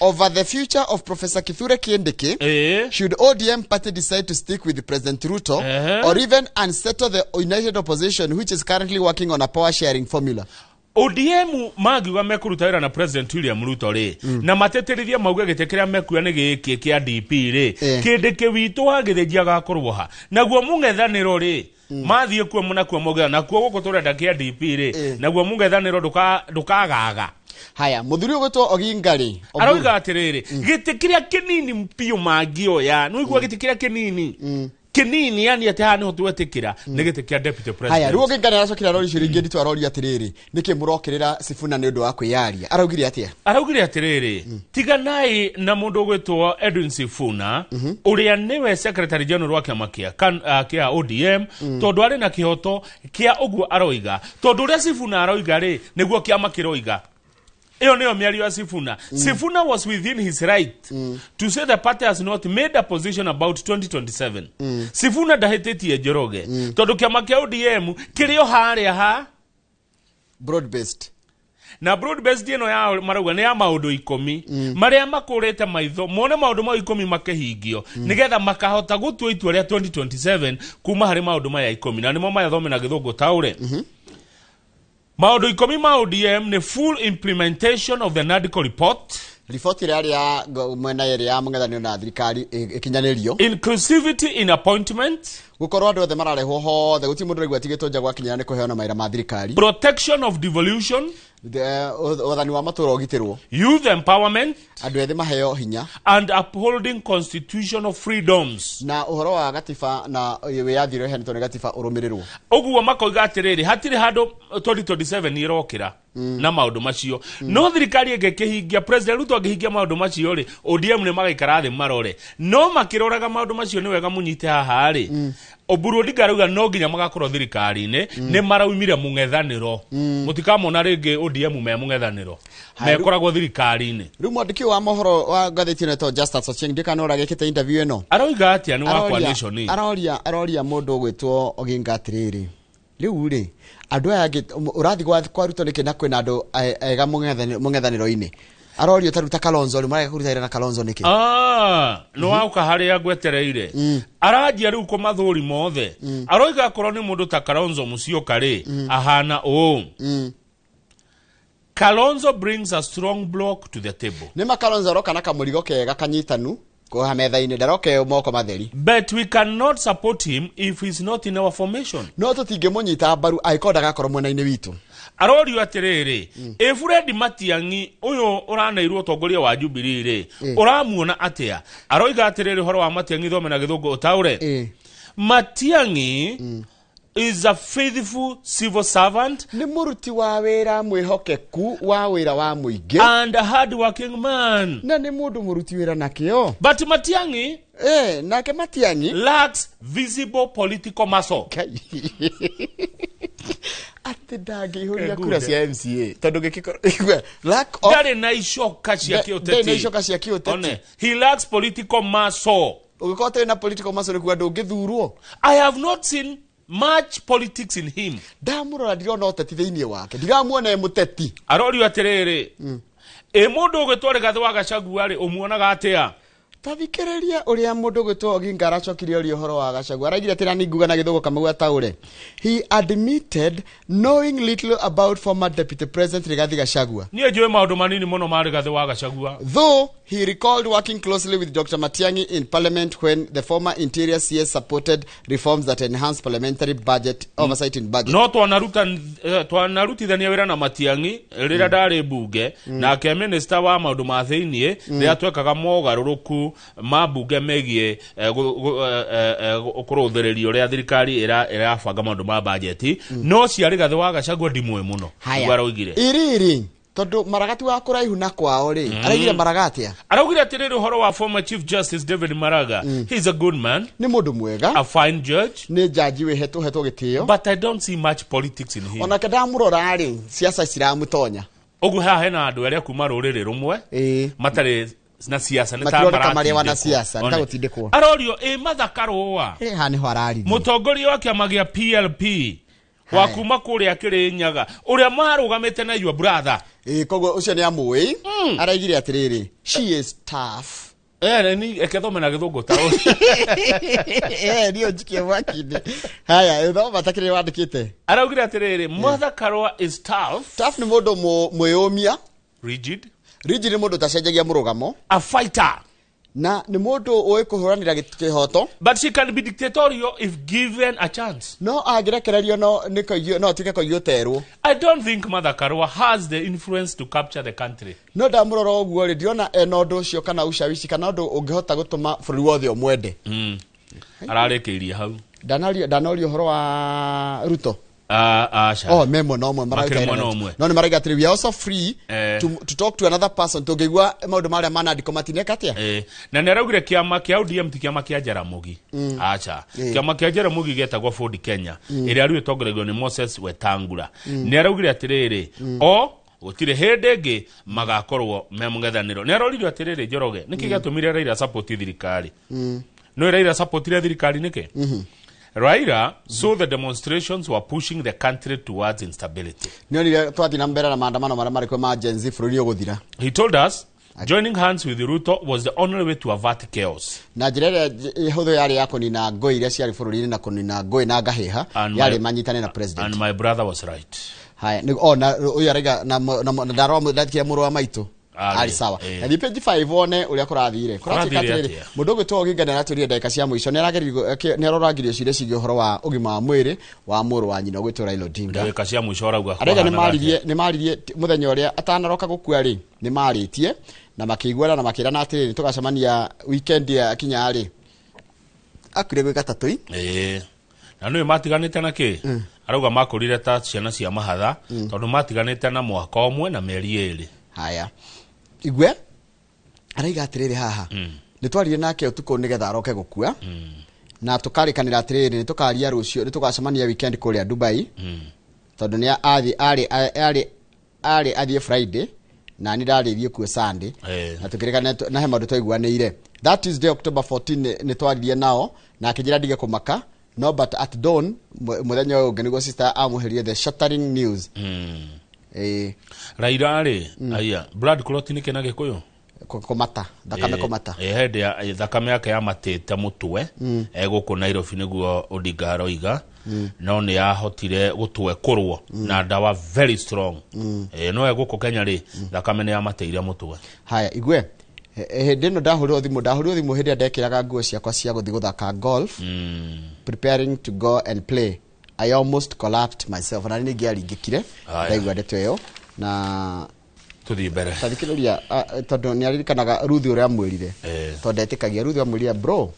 over the future of Professor Kithure Kindiki should ODM party decide to stick with President Ruto or even unsettle the united opposition, which is currently working on a power sharing formula. ODM mangiuga mekũruta wĩra na President William Ruto rĩ, na matetĩrithie mauge gĩtĩ kĩrĩa mekuoya nĩ gĩkĩ kĩa DP rĩ, Kindiki witũ wa Gĩthĩnji agakorwo ha? Naguo mũng'ethanĩro rĩ, mathiĩ kuo nakuo mauge nakuo gũkũ tũrenda kĩa DP rĩ, naguo mũng'ethanĩro ndũkagaga. Haya, mũthuri ũgwĩtwo Oginga rĩ, aroiga atĩrĩrĩ, gĩtĩ kĩrĩa kĩnini biũ mangĩoya, nĩ ũigua gĩtĩ kĩrĩa kĩnini kĩnini, yani atĩ haha nĩho twetĩkĩra, nĩ gĩtĩ kĩa deputy Haya, rĩu president. Oginga nĩ aracokire aroria ciũria ingĩ nditũ, aroria atĩrĩrĩ, nĩkĩ mũrokĩrĩra Sifuna nĩ ũndũ wa kwĩyaria? Araugire atĩa? Araugire atĩrĩrĩ, tiganai na mũndũ ũgwĩtwo Edwin Sifuna, ũrĩa nĩwe secretary general wa kĩama kĩa ODM, tondũ arĩ na kĩhoto kĩa ũguo aroiga, tondũ ũrĩa Sifuna aroiga rĩ, nĩguo kĩama kĩroiga. Ĩyo nĩyo mĩario ya Sifuna. Sifuna was within his right to say the party has not made a position about 2027. Sifuna ndahĩtĩtie Njoroge, tondũ kĩama kĩa ODM kĩrĩ o harĩa ha broad based. Na broad based ĩno ya marauga nĩ ya maũndũ 10 marĩa makũrĩte maitho mone maũndũ mau 10 makĩhingio, nĩgetha makahota gũtua itua rĩa 2027 kuma harĩ maũndũ maya 10, na nĩmo maya thome na gĩthũngũ taũre. Maũndũ 10 ma ODM nĩ full implementation of the NADCO report, riboti ĩrĩa yarĩ ya mwena ĩrĩa ya mũng'ethanĩro na thirikari ĩkinyanĩrio, inclusivity in appointment, gũkorwo andũ othe mararehwo hothe, gũtirĩ mũndũ ũraigua atigĩtwo nja gwakinyĩra nĩ kũheana mawĩra ma thirikari, protection of devolution, wathani wa matũra ũgitĩrwo, youth empowerment, andũ ethĩ maheo hinya, and upholding constitutional freedoms, na ũhoro wa gatiba na wĩyathi ũrĩa ũheanĩtwo nĩ gatiba ũrũmĩrĩrwo. Ũguo makoiga atĩrĩrĩ, hatirĩ handũ 2027 ĩrokĩra na maũndũ macio, no thirikari ĩngĩkĩhingia, President Ruto angĩhingia maũndũ macio rĩ, ODM nĩ magaikara thĩ marore. No makĩroraga maũndũ macio, nĩ wega mũnyite haha rĩ, Oburu Odinga arauga no nginya magakorwo thirikari-inĩ. Nĩ maraumire mũng'ethanĩro, mũtikamona rĩngĩ ODM me mũng'ethanĩro, mekoragwo thirikari-inĩ. Rĩu mwandĩki wa mohoro wa ngathĩti ĩno ĩtagwo Justus Ochieng, ndikana ũragĩkĩte interview ĩno. Aroiga atĩa? Nĩ wakwa Aroria Nation. aroria mũndũ ũgwĩtwo Oginga atĩrĩrĩ, rĩu rĩ, andũ aya angĩ ũrathiĩ kwa Ruto nĩkĩ na kwĩna andũ ega mũng'ethanĩro-inĩ? Arorio ta rĩu ta Kalonzo rĩ, marega kũruta wĩra na Kalonzo nĩkĩ? Ah, nĩ wauka harĩa ngwetereire. Aranjia rĩu kũmathũri mothe. Aroiga akorwo nĩ mũndũ ta Kalonzo Musyoka rĩ, ahana ũũ: Kalonzo brings a strong block to the table. Nĩ ma Kalonzo aroka na kamũrigo kega kanyitanu kũha metha-inĩ, ndaroke moko matheri. But we cannot support him if he's not in our formation. No tũtingĩmũnyita mbaru angĩkorwo ndagakorwo mwena-inĩ witũ. Arorio atĩrĩrĩ, ĩ Fred Matiang'i ũyũ ũraneirwo ũtongoria wa Jubilee rĩ, ũramuona atĩa? Aroiga atĩrĩrĩ, ũhoro wa Matiang'i, thome na gĩthũngũ ũtaũre. Matiang'i is a faithful civil servant, nĩ mũruti wa wĩra mwĩhokeku wa wĩra wa mũingĩ, and a hard working man, na nĩ mũndũ mũruti wĩra na kĩo. But Matiang'i, nake Matiang'i lacks visible political muscle. Atĩ ndangĩihũria kura cia MCA tondũ gĩkĩkorwo lack of Ndarĩ na icoka cia Ndarĩ na kĩũteti. icoka cia kĩũteti. One, he lacks political muscle. Ũngĩkorwo ũtarĩ na political muscle nĩ kuga ndũngĩthurwo. I have not seen much politics in him. Ndamũrora ndirona ũteti thĩinĩ wake, ndiramuona e mũteti. Arorio atĩrĩrĩ, ĩ mũndũ ũgwĩtwo Rigathĩ wa Gachagua rĩ, ũmuonaga atĩa? Tathikĩrĩria ũrĩa mũndũ gwĩtwo Oginga aracokirie ũria ũhoro wa Gachagua. Araigire atĩ na ninguga na gĩthũngũ Kamau ataũre. He admitted knowing little about former Deputy President Rigathi Gachagua. Niĩ njũĩ maũndũ manini mũno ma Rigathi wa Gachagua. Though he recalled working closely with Dr. Matiang'i in Parliament when the former Interior CS supported reforms that enhanced parliamentary budget oversight in budget. No twanarutithania wĩra na Matiang'i rĩrĩa ndarĩ mbunge, nake minister wa maũndũ ma thĩiniĩ, rĩrĩa twekaga mogarũrũku ma mbunge megiĩ kũrũthĩrĩria ũrĩa thirikari ĩrabanga maũndũ ma bajeti, no cia Rigathi wa Gachagua ndimũĩ mũno. Haya. Nĩguo araugire. Iriri tondu Maraga ti wa kũraihu na kwao rĩ, araigire Maraga atĩa? Araugire atĩrĩrĩ ũhoro wa former Chief Justice David Maraga, he is a good man, nĩ mũndũ mwega, a fine judge, nĩ jaji wĩhetwo hetwo gĩtĩo, but I don't see much politics in him. Onake ndamũrora rĩ, siasa ciramũtonya. Ũguo haha hena andũ arĩa kuma rũrĩrĩ rũmwe matarĩ na siasa, nĩ ta Matironeka marĩ wana maratindĩkwo. siasa, nĩ ta One. gũtindĩkwo. Arorio ĩ Martha Karũa, haha nĩho araririe, mũtongoria wa kĩama gĩa PLP wa kuma kũrĩa Kĩrĩnyaga, ũrĩa marũgamĩte na your brother. Ĩ, koguo ũcio nĩ amũĩ. Araigire atĩrĩrĩ, she is tough. Ni eke thome na gĩthũngũ ta ũcio. Niyo njikie mwaki-inĩ. Haya, thoma ta kĩrĩa wandĩkĩte. Araugire atĩrĩrĩ, Martha Karũa is tough. Tough nĩ mũndũ mwĩyũmia. Rigid. Rigid nĩ mũndũ ũtacenjagia mũrũgamo. A fighter. Na nĩ mũndũ ũĩ kũhũranĩra kĩhoto. But she can be dictatorial if given a chance. No angĩrekererio no nĩ koigio, no atuĩke koigio terwo. I don't think Martha Karũa has the influence to capture the country. No ndamũrora ũguo rĩ, ndiona ena ũndũ ũcio kana ushawishi kana ũndũ ũngĩhota gũtũma bũrũri wothe ũmwende. Ararĩkĩirie hau. Ndanorio ũhoro wa Ruto. Aca. Oh, me mwena ũmwe Makĩrĩ marauga mwena ũmwe. No nĩ marauga atĩrĩ, we are also free to talk to another person tũngĩigua maũndũ marĩa manandĩkwo matineka atĩa. Na nĩ araugire kĩama kĩa ODM ti kĩama kĩa Jaramogi. Aca. Kĩama kĩa Jaramogi gĩetagwo Ford Kenya, ĩrĩa rĩu ĩtongoragio nĩ Moses Wetangula. Nĩ araugire atĩrĩrĩ, o gũtirĩ hĩndĩ ĩngĩ magakorwo me mũng'ethanĩro. Nĩ aroririo atĩrĩrĩ, Njoroge, nĩkĩ gĩatũmire Raila support thirikari? No Raila supportire thirikari nĩkĩ? Raila saw the demonstrations were pushing the country towards instability. Nĩ onire twathiĩ na mbere na maandamano marĩa marĩ kuo ma Gen Z, bũrũri ũgũthira. He told us joining hands with Ruto was the only way to avert chaos. Na njĩra ĩrĩa hũthũ yarĩ ya kũnina ngũĩ iria ciarĩ bũrũri-inĩ na kũnina ngũĩ na ngahĩha yarĩ manyitane na president. And my brother was right. Haya, nĩ o na ũyũ araiga na na ndarora ndathikia mũrũ wa maitũ. Arĩ, Arĩ sawa. Na thiĩ page 5 wone ũrĩa kũrathire. Kũratuĩka Kũrathire atĩrĩrĩ, atĩa? mũndũ ũgwĩtwo Oginga nĩ aratũria ndagĩka cia mũico, nĩ arorangirio ciũria ciĩgiĩ ũhoro wa ũgima wa mwĩrĩ wa mũrũ wa nyina ũgwĩtwo Raila Odinga. Ndagĩka cia mũico arauga Araiga nĩ kũhanaga maririe atĩa? nĩ maririe mũthenya ũrĩa atanaroka gũkua rĩ, nĩ marĩtie na makĩiguana na makĩrana atĩrĩrĩ, tũgacemania weekend ya kinya rĩ. Akuire gwĩ gatatũ. Na nĩwe matiganĩte na kĩ? Arauga makũrire ta ciana cia mahatha, tondũ matiganĩte na mwaka ũmwe na mĩeri 2. Haya. Igwe araiga atĩrĩrĩ haha, nĩ twaririe nake ũtukũ nĩgetha aroke gũkua, na tũkarĩkanĩra atĩrĩrĩ, nĩ tũkaria rũciũ, nĩ tũgacemania weekend kũrĩa Dubai, tondũ nĩ athiĩ arĩ arĩ arĩ athiĩ Friday na nĩ ndarĩthiĩ kuo Sunday, na tũkĩrĩkana na he maũndũ twaiguanĩire. That Tuesday, October 14, nĩ twaririe nao na akĩnjĩra ndige kũmaka. No but at dawn mũthenya ũyũ ũngĩ nĩguo sister amũherie the shattering news. Raila rĩ, aya blood clot nĩ kĩ na Gĩkũyũ? Kũmata thakame, kũmata. Hĩndĩ ya thakame yake yamatĩte mũtwe gũkũ Nairobi nĩguo Odinga aroiga, no nĩ yahotire gũtwekũrwo na ndawa very strong. No gũkũ Kenya rĩ, thakame nĩ yamatĩire mũtwe. Haya, igwe hĩndĩ ĩno ndahũrirwo thimũ hĩndĩ ĩrĩa ndekĩraga nguo ciakwa cia gũthiĩ gũthaka golf, preparing to go and play. I almost collapsed myself na nĩ ingĩaringĩkire Haya. ndaigua ndeto ĩyo na Tũthiĩ mbere. Tathikĩrĩria, tondũ nĩ aririkanaga Ruthi ũrĩa amwĩrire, tondũ ndetĩkagia Ruthi amwĩrire, bro,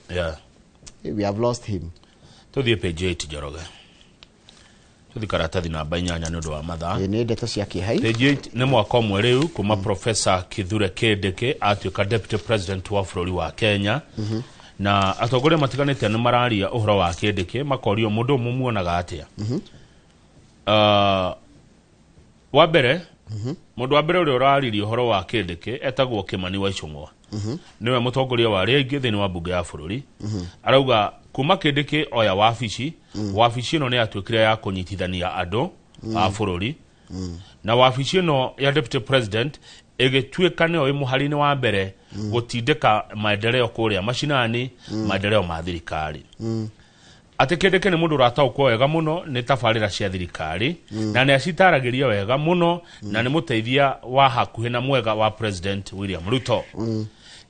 we have lost him. Tũthiĩ page 8, Njoroge, tũthiĩ karatathi namba 8 nĩ ũndũ wa mathaa. Ĩ, nĩ ndeto cia kĩhai. Page 8, nĩ mwaka ũmwe rĩu kuma Professor Kithure Kindiki atuĩka deputy president wa bũrũri wa Kenya, na atongoria matiganĩte nĩ mararia ũhoro wa Kindiki, makorio mũndũ ũyũ mũmuonaga atĩa. Wa mbere, mũndũ wa mbere ũrĩa ũraririe ũhoro wa Kindiki etagwo Kimani wa Ichung'wa, nĩwe mũtongoria wa arĩa aingĩ thĩinĩ wa mbunge ya bũrũri. Arauga kuma Kindiki oya wabici, wabici ĩno nĩ yatuĩkire ya kũnyitithania andũ a bũrũri, na wabici ĩno ya deputy president Ĩgĩtuĩka nĩyo ĩ mũhari-inĩ wa mbere gũtindĩka maendeleo kũrĩa macinani, maendeleo ma thirikari. Atĩ Kindiki nĩ mũndũ ũrataũkwo wega mũno nĩ tabarĩra cia thirikari, na nĩ acitaragĩria wega mũno, na nĩ mũteithia wa hakuhĩ na mwega wa President William Ruto.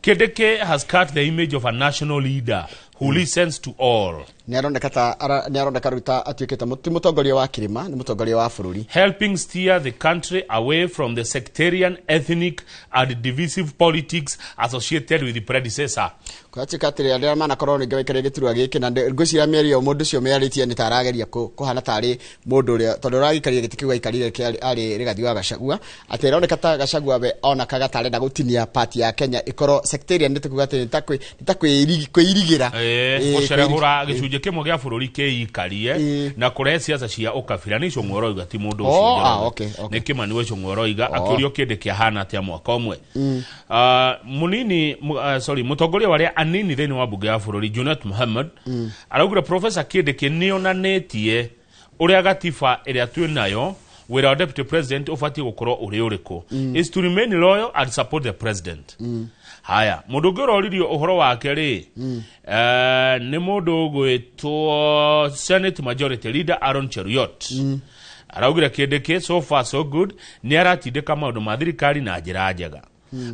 Kindiki has cut the image of a national leader who listens to all, Nĩ aroneka ta nĩ aroneka rĩu ta atuĩkĩte ti mũtongoria wa kĩrĩma, nĩ mũtongoria wa bũrũri, helping steer the country away from the sectarian, ethnic and divisive politics associated with the predecessor. Kũratuĩka atĩrĩ, arĩa manakorwo rĩngĩ waikarĩra gĩturwa gĩkĩ, na ngwĩciria mĩario mũndũ ũcio mĩarĩtie nĩ ta arageria kũhana tarĩ mũndũ ũrĩa, tondũ ũragĩikarire gĩtĩ kĩu aikarire kĩa arĩ Rigathi wa Gachagua, atĩ ĩroneka ta Gachagua we onekaga ta arenda gũtinia party ya Kenya ĩkorwo sectarian, nĩ ta kuga atĩ nĩ ta kwĩirigĩra. Gũcerehũra gĩcunjĩ kĩmwe gĩa bũrũri kĩikarie na kũrehe siasa cia ũkabira. Nĩ Icũng'wa ũroiga, ti mũndũ ũcio. Njoroge. Nĩ Kĩmani wa Icũng'wa ũroiga. Akĩũrio kĩndĩ kĩahana atĩa mwaka ũmwe. Mũnini sorry, mũtongoria wa arĩa anini thĩinĩ wa mbunge ya bũrũri Junet Mohammed araugire Professor Kindiki nĩonanĩtie ũrĩa gatiba ĩrĩa twĩ nayo wĩra wa deputy president ũbatiĩ gũkorwo ũrĩ ũrĩkũ, is to remain loyal and support the president. Haya, mũndũ ũngĩ ũroririo ũhoro wake rĩ, nĩ mũndũ ũgwĩtwo Senate Majority Leader Aaron Cheruiyot. Araugire Kindiki so far so good, nĩ aratindĩka maũndũ ma thirikari na njĩra njega.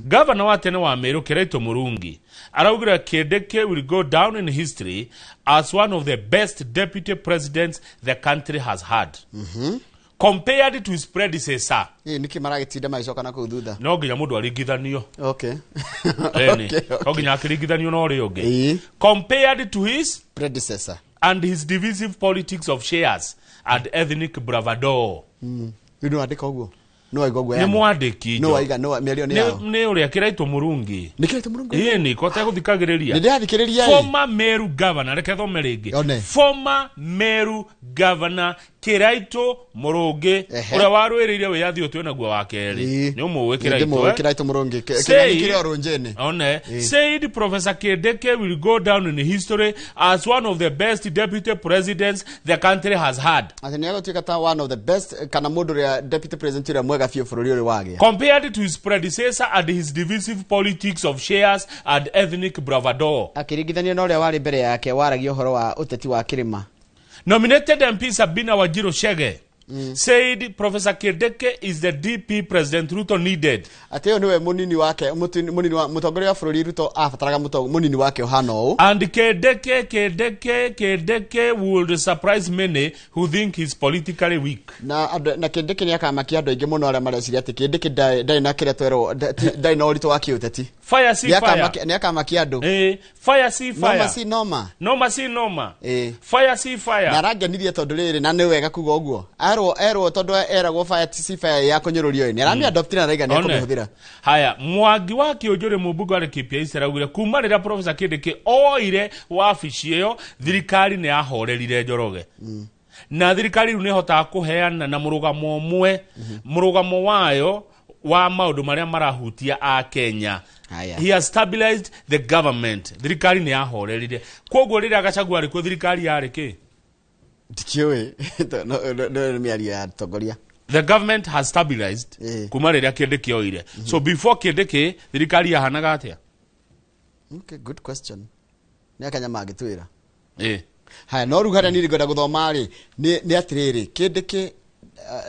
Gavana wa tene wa Meru Kiraitu Murungi araugire Kindiki will go down in history as one of the best deputy presidents the country has had compared to his predecessor. Ĩ, nĩkĩ maragĩtinda magĩcoka na kũu thutha? No nginya mũndũ aringithanio. Ĩni. No nginya akĩringithanio na ũrĩa ũngĩ, compared to his predecessor and his divisive politics of shares and ethnic bravado. Rĩu nĩ wandĩka ũguo, nĩ waiga ũguo Nĩ yani? mwandĩki. Nĩ waiga, nĩ mĩario nĩ yao? Nĩ ũrĩa Kĩraitũ Mũrungi. Nĩ Kĩraitũ Mũrungi? Ĩni ko tegũthikagĩrĩria. Nĩ ndĩrathikĩrĩria ĩ. Former Meru governor, reke thome rĩngĩ. One. Former Meru governor Kĩraitũ Mũrũngĩ, ũrĩa warũĩrĩire wĩyathi ũyũ twĩnaguo wa kerĩ, nĩ ũmũĩ? Ndĩmũĩ. Kĩraitũ, eh? Kĩraitũ Mũrũngĩ. Kĩng'ang'i kĩrĩ o rũnjĩnĩ. One said Professor Kindiki will go down in history as one of the best deputy presidents the country has had, Atĩ nĩ egũtuĩka ta one of the best, kana mũndũ ũrĩa deputy president ũrĩa mwega biũ bũrũri ũrĩ wagĩa, compared to his predecessor and his divisive politics of shares and ethnic bravado. Akĩringithanio na ũrĩa warĩ mbere yake waragia ũhoro wa ũteti wa kĩrĩma. Nominated MP Sabina Wanjiru Chege said Professor Kindiki is the DP President Ruto needed. Atĩ ũyũ nĩwe mũnini wake, mũnini wa mũtongoria wa bũrũri Ruto abataraga, mũnini wake ũhana ũũ. And Kindiki would surprise many who think he's politically weak. Na na Kindiki nĩ akamakia andũ aingĩ mũno arĩa mareciria atĩ Kindiki ndarĩ na kĩrĩa twerwo, ndarĩ na ũritũ wa kĩũteti. Fire si Nĩ fire. nĩ akamakia andũ. Fire si fire. Noma si noma. Noma si noma. Fire si fire. Na arangenirie tondũ rĩrĩ, na nĩ wega kuga ũguo, erwo tondũ eragwo fire si fire ya kũnyũrũrio ĩ, nĩ aramĩ adopt na araiga nĩ One. ekũmĩhũthĩra. Haya, Mwangi wa Kĩũnjũrĩ, mũmbunge wa KPIC, araugire kuma rĩrĩa Professor Kindiki oire wabici ĩyo, thirikari nĩ yahorerire Njoroge, na thirikari rĩu nĩ ĩhotaga kũheana na mũrũgamo ũmwe, mũrũgamo wayo wa maũndũ marĩa marahutia a Kenya. Haya. He has stabilized the government. Thirikari nĩ yahorerire. Koguo rĩrĩa Gachagua arĩ kuo, thirikari yarĩ kĩ? Ndikĩũĩ. No nĩ mĩario ya atongoria. The government has stabilized kuma rĩrĩa Kindiki oire. So before Kindiki, thirikari yahanaga atĩa? Okay, good question, nĩ akenya mangĩtwĩra. Haya, no rĩu harĩa niĩ ngwenda gũthoma rĩ, nĩ atĩrĩrĩ, Kindiki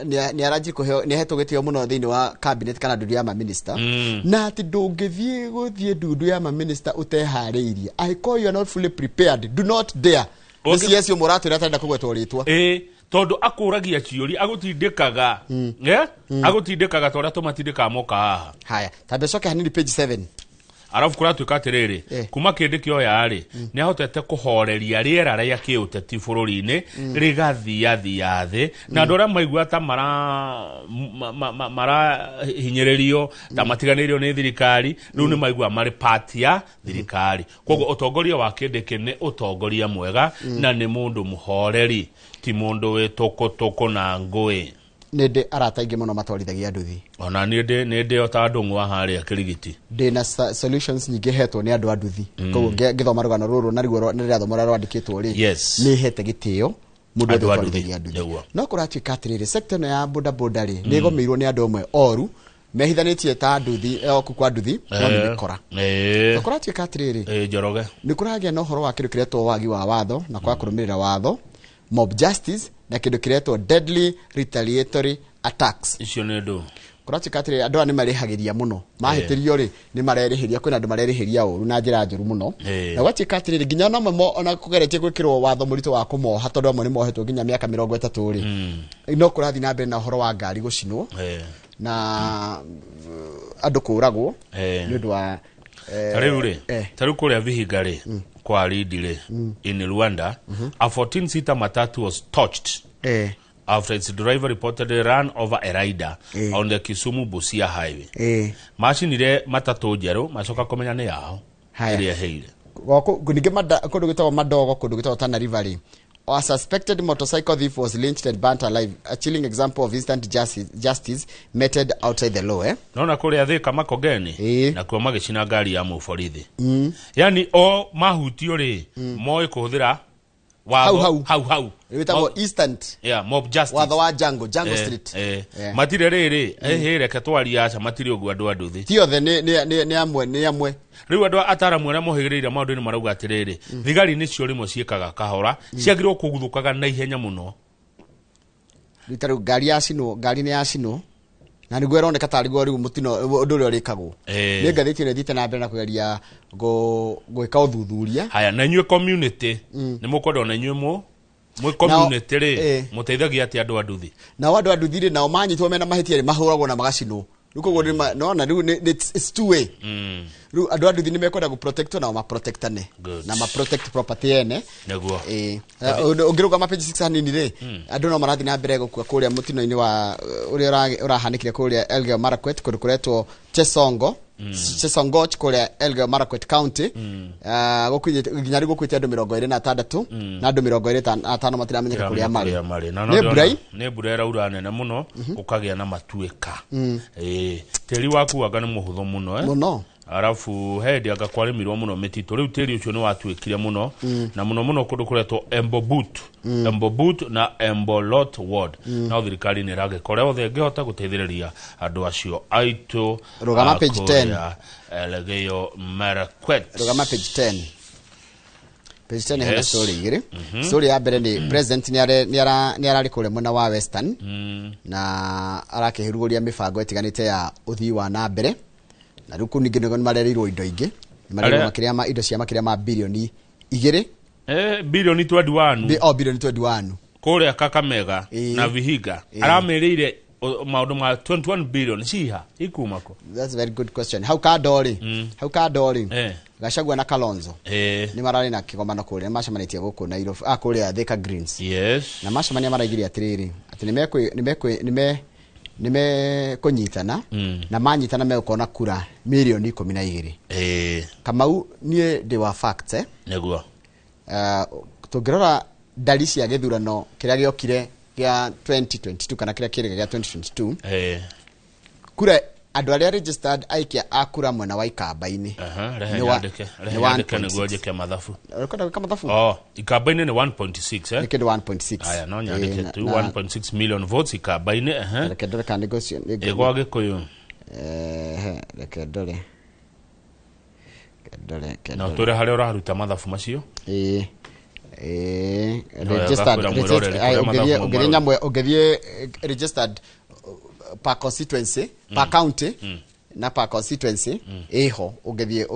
nĩ aranjie kũheo, nĩ ahetwo gĩtĩo mũno thĩinĩ wa cabinet kana ndundu ya maminista, na atĩ ndũngĩthiĩ gũthiĩ ndundu ya maminista ũteharĩirie. Angĩkorwo you are not fully prepared, do not dare. Nĩ CS ũmwe ũratwĩra atarenda kũgwetwo rĩtwa. Ĩ, tondũ akũragia ciũria, agũtindĩkaga, agũtindĩkaga ta ũrĩa tũmatindĩkaga moka haha. Haya, tambe coke hanini page 7. Arabu kũratuĩka atĩrĩrĩ, kuma kĩndĩ kĩoya rĩ, nĩ ahotete kũhoreria rĩera rĩa kĩũteti bũrũri-inĩ, rĩgathiathia thĩ, na andũ arĩa maigua ta marahinyĩrĩrio, ta matiganĩirio nĩ thirikari, rĩu nĩ maigua marĩ part ya thirikari. Koguo ũtongoria wa Kindiki nĩ ũtongoria mwega, na nĩ mũndũ mũhoreri, ti mũndũ wĩ tũkũtũkũ na ngũĩ. Nĩ ndĩ arata aingĩ mũno matwarithagia nduthi. Ona niĩ nĩ ndĩ o ta ndũng'wa harĩa Kĩrigiti. Ndĩ na solutions nyingĩ hetwo nĩ andũ a nduthi. Koguo ngĩthoma rũgano rũrũ na ruo nĩ rĩrathoma ũrĩa rwandĩkĩtwo rĩ, nĩ hete gĩtĩo mũndũ Andũ wothe a nduthi, ũtwarithagia nduthi. Nĩguo. No kũratuĩka atĩrĩrĩ, sector ĩno ya boda boda rĩ, nĩ ĩgũmĩirwo nĩ andũ amwe oru. Mehithanĩtie ta nduthi oku kwa nduthi no nĩ mĩkora. Kũratuĩka atĩrĩrĩ, Njoroge, nĩ kũragĩa na ũhoro wa kĩndũ kĩretwo wagi wa watho na kwaga kũrũmĩrĩra watho, mob justice, na kĩndũ kĩretwo deadly retaliatory attacks. Icio nĩ ndũ? Kũratuĩka atĩrĩrĩ, andũ aya nĩ marĩhagĩria mũno mahĩtĩrio rĩ, nĩ marerĩhĩria, kwĩna andũ marerĩhĩria ũru na njĩra njũru mũno. Na gwatuĩka atĩrĩrĩ, nginya ona amwe ona kũgeretie gwĩkĩrwo watho mũritũ wa kũmoha, tondũ amwe nĩ mohetwo nginya mĩaka 30 rĩ, no kũrathiĩ na mbere na ũhoro wa ngari gũcinwo na andũ kũragwo nĩ ũndũ wa Ta rĩu rĩ, ta rĩu kũrĩa Vihiga rĩ, kwa Ridi rĩ, in Rwanda, a 14 seater matatu was torched after its driver reportedly ran over a rider on the Kisumu Busia highway. Macinire matatũ njerũ, macoka kũmenya nĩ yao ĩrĩa ĩheire. Ningĩ kũndũ gwĩtagwo Madogo, kũndũ gwĩtagwo Tana River rĩ, a suspected motorcycle thief was lynched and burnt alive, a chilling example of instant justice meted outside the law. Nona kũrĩa Thika Makongeni nakuo magĩcina ngari ya mũborithi. Yani o mahutio rĩ, moĩ kũhũthĩra watho hau hau hau. Wĩtagwo instant, yeah, mob justice, watho wa Django Street. Matirĩ rĩrĩ, reke twarie, aca matirĩ ũguo andũ a nduthi. Ti othe, nĩ amwe, nĩ amwe. Rĩu andũ ataramu arĩa mohĩgĩrĩire maũndũ-inĩ marauga atĩrĩrĩ, thigari nĩcio rĩmwe ciĩkaga kahora, ciagĩrĩirwo kũguthũkaga na ihenya mũno. Rĩu ta rĩu ngari yacinwo, ngari nĩ yacinwo na nĩguo ĩroneka tarĩ guo rĩu mũtino ũndũ ũrĩa ũrĩkagwo. Nĩ ngathĩti ĩno ĩthiĩte na mbere na kũgeria gwĩka ũthuthuria. Haya, na inyuĩ community nĩ mũkwenda ona inyuĩ mwĩ community rĩ, mũteithagia atĩa andũ a nduthi? Nao andũ a nduthi rĩ, nao manyitwo mena mahĩtia rĩ, mahũragwo na magacinwo. Rĩu koguo nĩ nona rĩu it's two way. Rĩu andũ a nduthi nĩ mekwenda gũprotectwo, nao maprotectane na maprotect property ene. Nĩguo. Ũngĩrũgama page 6 hanini rĩ, andũ no marathiĩ na mbere gũkua kũrĩa mũtino-inĩ wa ũrĩa ũrahanĩkire kũrĩa Elgeyo Marakwet, kũndũ kũretwo Chesongo, Chesongoch kũrĩa Elgeyo Marakwet County. Nginya rĩu gũkuĩte andũ 26 na andũ 25 matiramenyeka kũrĩa marĩ. Nĩ mbura nĩ mbura ĩraura nene mũno, gũkagĩa na matuĩka. Tĩri waku anga nĩ mũhũthũ mũno mũno. Arafu he anga kwarĩmirwo mũno mĩtitũ, rĩu tĩri ũcio nĩ watuĩkire mũno, na mũno mũno kũndũ kũretwo Embobut, Embobut na Embolot ward. No thirikari nĩ ĩragĩkora othe ĩngĩhota gũteithĩrĩria andũ acio aitũ. Rũgama page 10. Elgeyo Marakwet. Rũgama page 10. Page 10 hena story igĩrĩ. Story ya mbere nĩ president nĩ ararĩ kũrĩa mwena wa Western na arakĩhurũria mĩbango ĩtiganĩte ya ũthii wa na mbere. Na rĩu kũu ningĩ nĩ marereirwo indo ingĩ, marereirwo makĩria ma indo cia makĩria ma birioni 2. Birioni 21. Birioni 21 kũrĩa Kakamega na Vihiga. Aramĩrĩire maũndũ ma 21 billion ciha ikuma kũ? That's a very good question. Hau kando rĩ, hau kando rĩ, Gachagua na Kalonzo nĩ mararĩ na kĩgomano kũrĩa, macemanĩtie gũkũ Nairobi, kũrĩa Thika Greens. Na macemania maraigire atĩrĩrĩ, atĩ nĩ mekũnyitana, na manyitana megũkorwo kura mirioni 12. Kamau, niĩ ndĩ wa fact. Nĩguo. Tũngĩrora ndari cia gĩthurano kĩrĩa gĩokire gĩa 2022 kana kĩrĩa kĩrĩ gĩa 2022, kura andũ arĩa registered aikia a kura mwena wa Ikamba-inĩ. Rehe nyandĩke nĩguo njĩke mathabu. Ũkwenda gwĩka mathabu? Ikamba-inĩ nĩ 1.6. Nĩ kĩndũ 1.6. Aya, no nyandĩke tu 1.6 million votes Ikamba-inĩ. Reke ndore kana nĩguo. Ĩgwa Gĩkũyũ. Reke ndore. No twĩre harĩa ũraruta mathabu macio. Registered ũngĩthiĩ registered per constituency, per county na per constituency ĩho, ũngĩthiĩ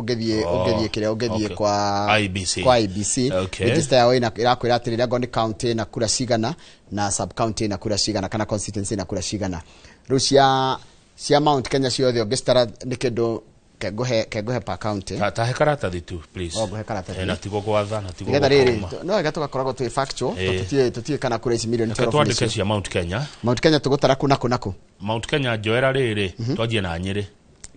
kĩrĩa ũngĩthiĩ kwa IBC, kwa IBC register yao ĩrakwĩra atĩrĩrĩ, angorwo nĩ county na kura cigana na sub county na kura cigana kana constituency na kura cigana. Rĩu cia Mount Kenya ciothe ũngĩcitara nĩ kĩndũ kengũhe per county. Ta he karatathi tu please. Ngũhe karatathi. Na tigo gwatha na tigo. Nĩgetha rĩrĩ, no wega tũgakoragwo twĩ factual, tũtiĩ kana kura ici milioni 12. Twandĩke cia Mount Kenya. Mount Kenya tũgũtara kũ na kũ na kũ? Mount Kenya njoera rĩrĩ, twanjie na Nyĩrĩ.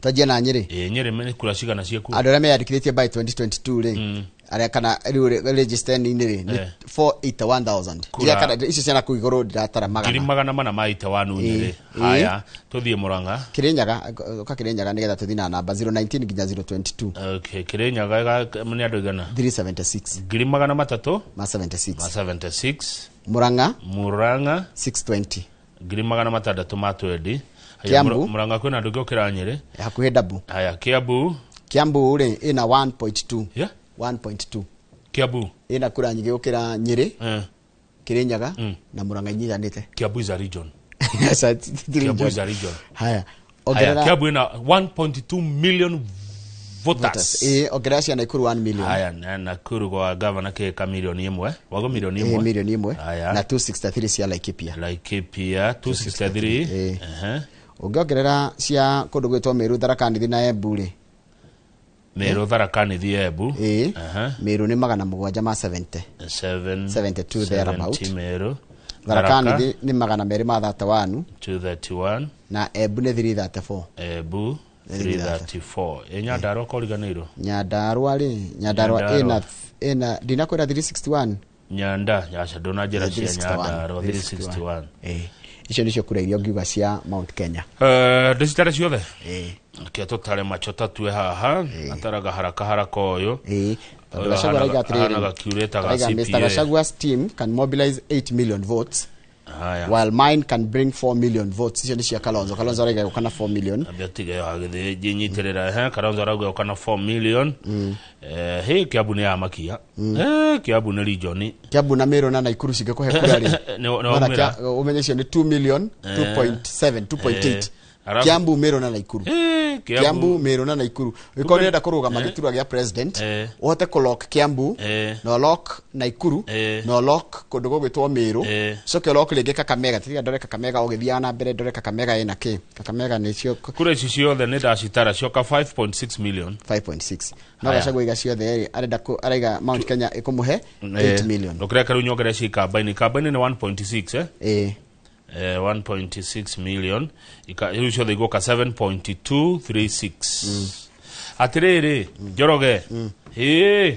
Twanjie na Nyĩrĩ. Nyĩrĩ nĩ kura cigana ciĩkuo? Andũ arĩa meyandĩkithĩtie by 2022 rĩ, arĩa kana rĩu register-inĩ rĩ nĩ 481,000. Iria kana icio ciana kũu igũrũ ndiratara magana. 481 Nyĩrĩ. Haya, tũthiĩ Murang'a. Kĩrĩnyaga, ũka Kĩrĩnyaga nĩgetha tũthiĩ na namba 019 nginya 022. Okay, Kĩrĩnyaga nĩ andũ igana? 376. 300 ma 76. Ma 76. Murang'a. Murang'a 620. 620. Kiambu. Murang'a kwĩna andũ aingĩ gũkĩra Nyĩrĩ. Hakuhĩ double. Haya, Kiambu. Kiambu rĩ ĩna 1.2. Yeah. 1.2. Kiambu ĩna kura nyingĩ gũkĩra Nyĩrĩ, Kirinyaga na Murang'a inyitanĩte. Kiambu is a region. Yes, it's the Kiambu region. is a region. Haya. Haya, Ongerera Kiambu ĩna 1.2 million voters. Ĩĩ, ongerera cia Nakuru 1 million. Haya, na Nakuru gwa gavana kĩka 1 milioni, wago milioni Ĩĩ, ĩmwe. 1 milioni. Haya. Na 263 cia Laikipia. Laikipia 263. Ĩĩ. Ehe. Ũngĩongerera cia kũndũ gwĩtwo Meru, Tharaka Nithi na Embu rĩ, Meru, Tharaka Nithi, Embu. Ĩĩ. Ehe. Meru nĩ 770 7 72 thereabout. 70 Meru. Tharaka Nithi nĩ 231. 231. Na Embu nĩ 334. Embu 334. Ĩ Nyandarua koriganĩirwo. Nyandarua rĩ, Nyandarua Nyandarua. ĩna ndinakwĩra 361. Nyanda aca ndũna njĩra cia 361. Nyandarua 361. Ĩĩ, icio nĩcio kura iria ũngiuga cia Mount Kenya. Ndĩcitare ciothe. Reke tũtare macho tatue haha ataraga haraka haraka ũyũ. Ĩĩ, tondũ Ũyũ Gachagua arauga atĩrĩrĩ, ahanaga kiurĩtaga arauga Mr. CPA. Gachagua's team can mobilize 8 million votes, Haya. while mine can bring 4 million votes. Icio nĩ cia Kalonzo. Kalonzo arauga gũka na 4 million. Ambia tige agĩthĩ nyitĩrĩra. Ehe, Kalonzo arauga ũka na 4 million. Hĩ, Kiambu nĩ yamakia. Kiambu nĩ region. Kiambu na Meru na Nakuru cingĩkũhe kura rĩ, Nĩ Wona waumĩra. Ũmenye icio nĩ 2 million, 2.7, 2.8. Arabu- Kiambu, Meru na Nakuru. Kiambu. Kiambu, Meru na Nakuru, ũngĩkorwo ũrenda kũrũgama gĩturwa gĩa president, ũhote kũlock Kiambu na ũlock Nakuru na ũlock kũndũ gũgwĩtwo Meru, ũcoke ũlock rĩngĩ Kakamega. Tiga ndore Kakamega, ũgĩthiaga na mbere ndore Kakamega ĩna kĩ. Kakamega nĩcio Kura ici ciothe nĩ ndacitara cioka 5.6 million. 5.6. No Haya. Gachagua iga ciothe rĩ, arenda araiga Mount Kenya ĩkũmũhe 8 million. Ndũkĩreke rĩu nyongerere ci kambaini. Kambaini nĩ 1.6, eh? Ĩĩ. 1.6 million. Rĩu ciothe igũka 7.236. Atĩrĩrĩ Njoroge, ĩĩ,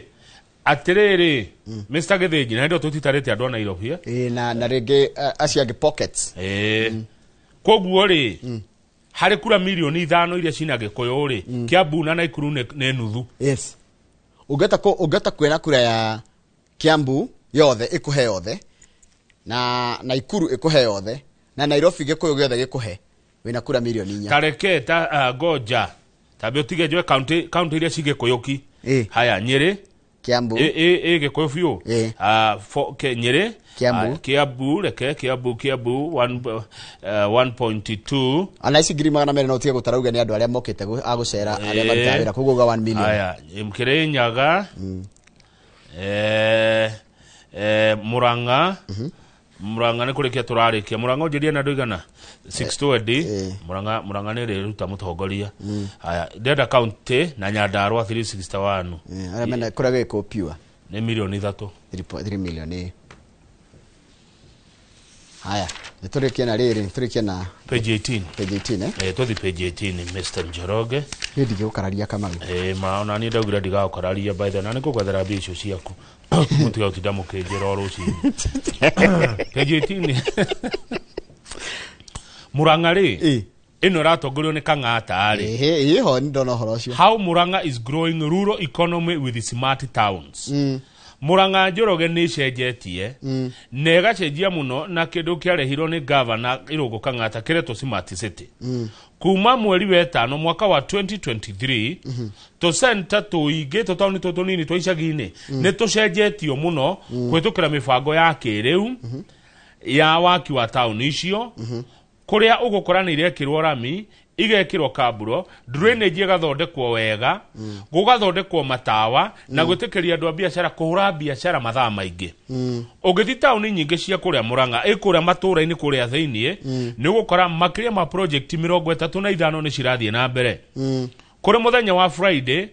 atĩrĩrĩ Mr Gĩthĩnji, na hĩndĩ ĩyo tũtitarĩte andũ a Nairobi, eh? Ĩĩ, na rĩngĩ acio angĩ pockets. Ĩĩ, koguo rĩ, harĩ kura 5 milioni iria cina Gĩkũyũ rĩ, Kiambu na Naikuru nĩ nuthu. Yes, ũngĩhota kuona kura ya Kiambu yothe ĩkũhe yothe, na Naikuru ĩkũhe yothe, na Nairobi Gĩkũyũ gĩothe gĩkũhe, wĩna kura 4 milioni. Tareke ta ngoja tambe ũtige njoe kaunti iria ci Gĩkũyũ ki. Haya, Nyĩrĩ. Kiambu. Ĩ Gĩkũyũ biũ. Ah, Nyĩrĩ. Kiambu. Ah, Kiambu, reke Kiambu, Kiambu 1.2. Ona ici 200,000 no ũtige gũtara uge nĩ andũ arĩa mokĩte a gũcera, arĩa marutaga wĩra, koguo uga 1 million. Haya, Kirinyaga, Murang'a. Murang'a nĩ kũrĩkia tũrarĩkia. Murang'a ũnjĩrie na andũ igana 620. Murang'a, Murang'a nĩ ĩrĩruta mũtongoria. Haya, ndĩrenda kaunti na Nyandarua 361. Arĩa mena kura gĩkũ pure. Nĩ 3 milioni. 3 million, ĩĩ. Haya, nĩ tũrĩkie na rĩrĩ, tũrĩkie na page 18. Page 18, eh? Eh, tũthi page 18, Mr Njoroge. Niĩ ndingĩgũkararia, Kamau. Eh, ma ona niĩ ndaugire ndigagũkararia. By the way, na nĩngũgwethera mbia icio ciaku, mũtiga gũtinda mũkĩnjĩra o rũcinĩ. Page 18, Murang'a rĩ, ĩno ĩratongorio nĩ Kang'ata rĩ. Ĩho nĩ ndona ũhoro ũcio. How Murang'a is growing rural economy with smart towns. Murang'a, Njoroge, nĩ ĩcenjetie na ĩgacenjia mũno na kĩndũ kĩarehirwo nĩ gavana Irũngũ Kang'ata kĩretwo smart city. Kuma mweri wetano mwaka wa 2023, tũcenta tũingĩ, tũtaũni tũtũ tũnini twa icagi-inĩ nĩ tũcenjetio mũno kũhĩtũkĩra mĩbango ya kĩrĩu ya waki wa taũni icio, kũrĩa ũgũkora nĩ irekĩrwo rami, igekĩrwo kamburo, drainage ĩgathondekwo wega, gũgathondekwo matawa na gwĩtĩkĩria andũ a biacara kũhũra biacara mathaa maingĩ. Ũngĩthiĩ taũni nyingĩ cia kũrĩa Mũrang'a, ĩ kũrĩa matũũra-inĩ kũrĩa thĩiniĩ, nĩ ũgũkora makĩria ma project 35 nĩ cirathiĩ na mbere. Kũrĩ mũthenya wa Friday,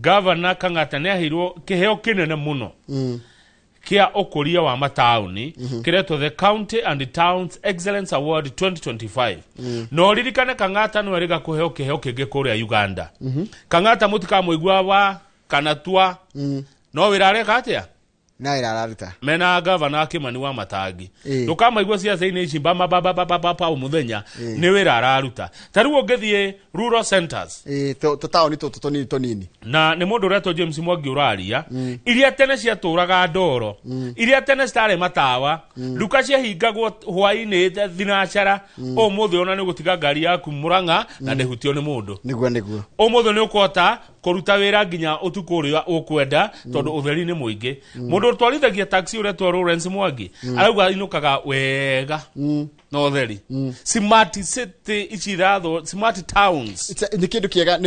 Gavana Kang'ata nĩ aheirwo kĩheo kĩnene mũno kĩa ũkũria wa mataũni kĩretwo the County and Towns Excellence Award 2025. Na ũririkane Kang'ata nĩwe rĩga kũheo kĩheo kĩngĩ kũrĩa Uganda. Kang'ata mũtikamũigua wa kana tua, no wĩra areka atĩa? Na wĩra araruta. Mena gavana Kimani wa Matangi. Ĩĩ. Ndũkamaigua ciaca-inĩ ici ba ba ba ba ba ba o mũthenya. Ĩĩ. Nĩ wĩra araruta. Ta rĩu ũngĩthiĩ rural centers, Ĩĩ, tũtaũni tũtũ tũnini tũnini. Na nĩ mũndũ ũretwo James Mwangi ũraria, iria tene ciatũraga ndoro, iria tene citarĩ matawa, nduka ciahingagwo hwaĩ-inĩ thinacara, ũmũthĩ ona nĩ ũgũtiga ngari yaku Mũrang'a na ndĩhutio nĩ mũndũ. Nĩguo nĩguo. Ũmũthĩ nĩ ũkũhota kũruta wĩra nginya ũtukũ ũrĩa ũkwenda tondũ ũtheri nĩ mũingĩ. Mũndũ ũtwarithagia taxi ũretwo Lawrence Mwangi arauga inũkaga wega na ũtheri. Smart city ici irathwo, smart towns. Nĩ kĩndũ kĩega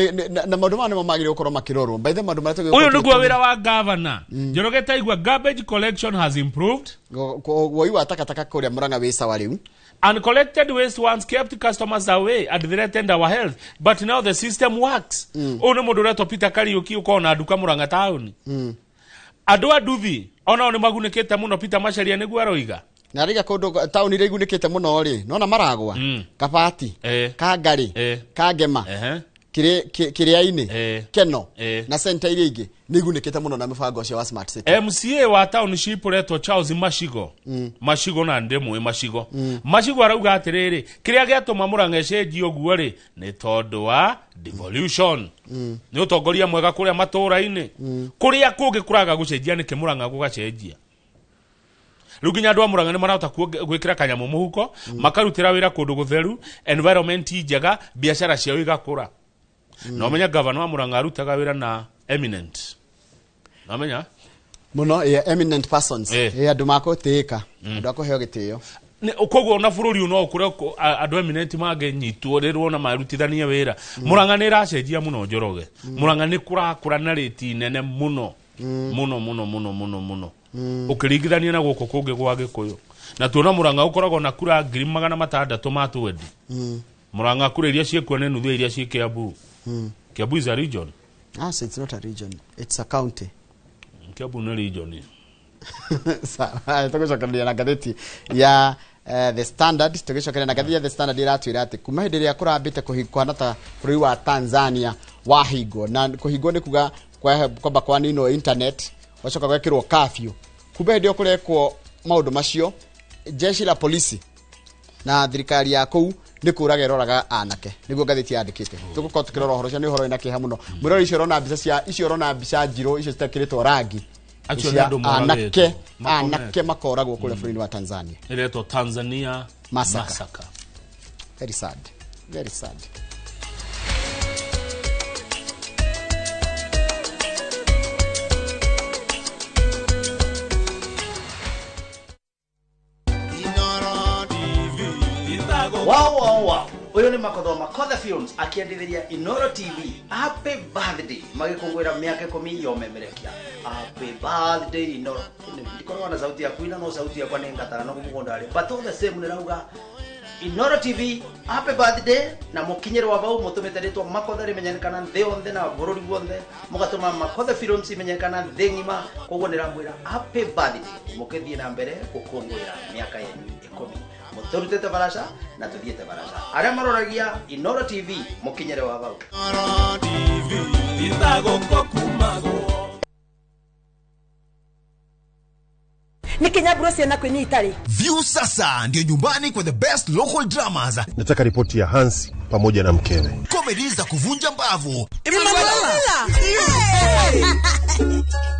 na maũndũ maya nĩmo magĩrĩirwo gũkorwo makĩrorwo by the way, maũndũ marĩa tũgĩũka. Ũyũ nĩguo wĩra wa gavana Njoroge. Taigua, garbage collection has improved. Woi wa takataka kũrĩa Mũrang'a wĩ sawa rĩu. Uncollected waste once kept customers away and threatened our health, but now the system works. Ũyũ nĩ mũndũ ũretwo Peter Kariuki ũkoragwo na nduka Mũrang'a taũni. Andũ a nduthi onao nĩ magunĩkĩte mũno, Peter Macharia nĩguo aroiga. Na rĩga kũndũ taũni iria igunĩkĩte mũno rĩ, nona maragwa Kabati, Kangarĩ, Kangema, Kĩrĩa-inĩ, Keno, na center iria ingĩ nĩ igunĩkĩte mũno na mũbango ũcio wa smart city. MCA wa township ũretwo Charles Mashigo, Mashigo na ndĩmũĩ Mashigo. Mashigo arauga atĩrĩrĩ, kĩrĩa gĩatũma Mũrang'a ĩcenjie ũguo rĩ, nĩ tondũ wa devolution, nĩ ũtongoria mwega kũrĩa matũũra-inĩ. Kũrĩa kũngĩ kũraga gũcenjia nĩkĩ Mũrang'a gũgacenjia? Rĩu nginya andũ a Mũrang'a nĩ marahota gwĩkĩra kanyamũ mũhuko, makarutĩra wĩra kũndũ gũtheru, environment njega, biacara ciao igakũra. Na ũmenya gavana wa Mũrang'a arutaga wĩra na eminent, namenya. Mũno, yeah, eminent persons. Andũ makũtĩĩka, andũ a kũheo gĩtĩo. Koguo ona bũrũri ũyũ no ũkũre andũ eminent mangĩnyitwo rĩrwo na marutithanie wĩra. Mũrang'a nĩ ĩracenjia mũno, Njoroge. Mũrang'a nĩ kũrakũra na rĩti nene mũno mũno mũno mũno mũno mũno, ũkĩringithania na gũkũ kũngĩ gwa Gĩkũyũ. Na tuona Mũrang'a ũkoragwo na kura 620,000 ma twendi. Mũrang'a kura iria ciĩkuo nĩ nuthu ya iria ciĩ Kiambu. Kiambu is a region. Ah, so it's not a region, it's a county. Kiambu nĩ region. Sawa, tũgũcokereria na ngathĩti ya The Standard. Tũgĩcokeria na ngathĩti ya The Standard, ĩratwĩra atĩ kuma hĩndĩ ĩrĩa kũrambĩte kũhana ta bũrũri wa Tanzania wahingwo, na kũhingwo nĩ kuga kwamba kwaninwo internet, wacoka gwekĩrwo curfew. Kuma hĩndĩ ĩyo kũrekwo maũndũ macio, jeshi la polisi na thirikari ya kũu nĩ kũraga ĩroraga anake, nĩguo ngathĩti yandĩkĩte. Tũgũkorwo tũkĩrora ũhoro ũcio, nĩ ũhoro wĩna kĩeha mũno. Mwĩrori, icio ũrona mbica cia icio, ũrona mbica njirũ icio citakĩrĩtwo rangi. Acio nĩ cia andũ moragĩtwo. anake. Makomete. Anake makoragwo kũrĩa bũrũri-inĩ wa Tanzania. Ĩretwo Tanzania Massacre. Massacre. Very sad, very sad. Wow, wow, wow. Ũyũ nĩ Makothoma Makotha Films akĩendithĩria Inoro TV happy birthday, magĩkũngũĩra mĩaka 10 ya ũmemerekia. Happy birthday, Inoro. Ndikoragwo na sauti ya kuina, no sauti yakwa nĩ ngatara no mũgũnda rĩ, but all the same nĩrauga Inoro TV happy birthday, na mũkinyĩrwo vau mũtũmĩte rĩtwa Makotha rĩmenyekana thĩ yothe na bũrũri guothe, mũgatũma Makotha Films imenyekana thĩ ng'ima. Koguo nĩramwĩra happy birthday, mũkĩthiĩ na mbere gũkũngũĩra mĩaka yanyu 10, mũtũrutĩte baraca na tũthiĩte baraca. Arĩa maroragia Inoro TV, mũkinyĩre wa vau. Itagũkũkumagwo. Nĩ kinya ciana kwĩ itarĩ. View sasa ndio nyumbani kwa the best local dramas, Nataka ripoti ya Hansi pamoja na mkewe. Comedy za kuvunja mbavu,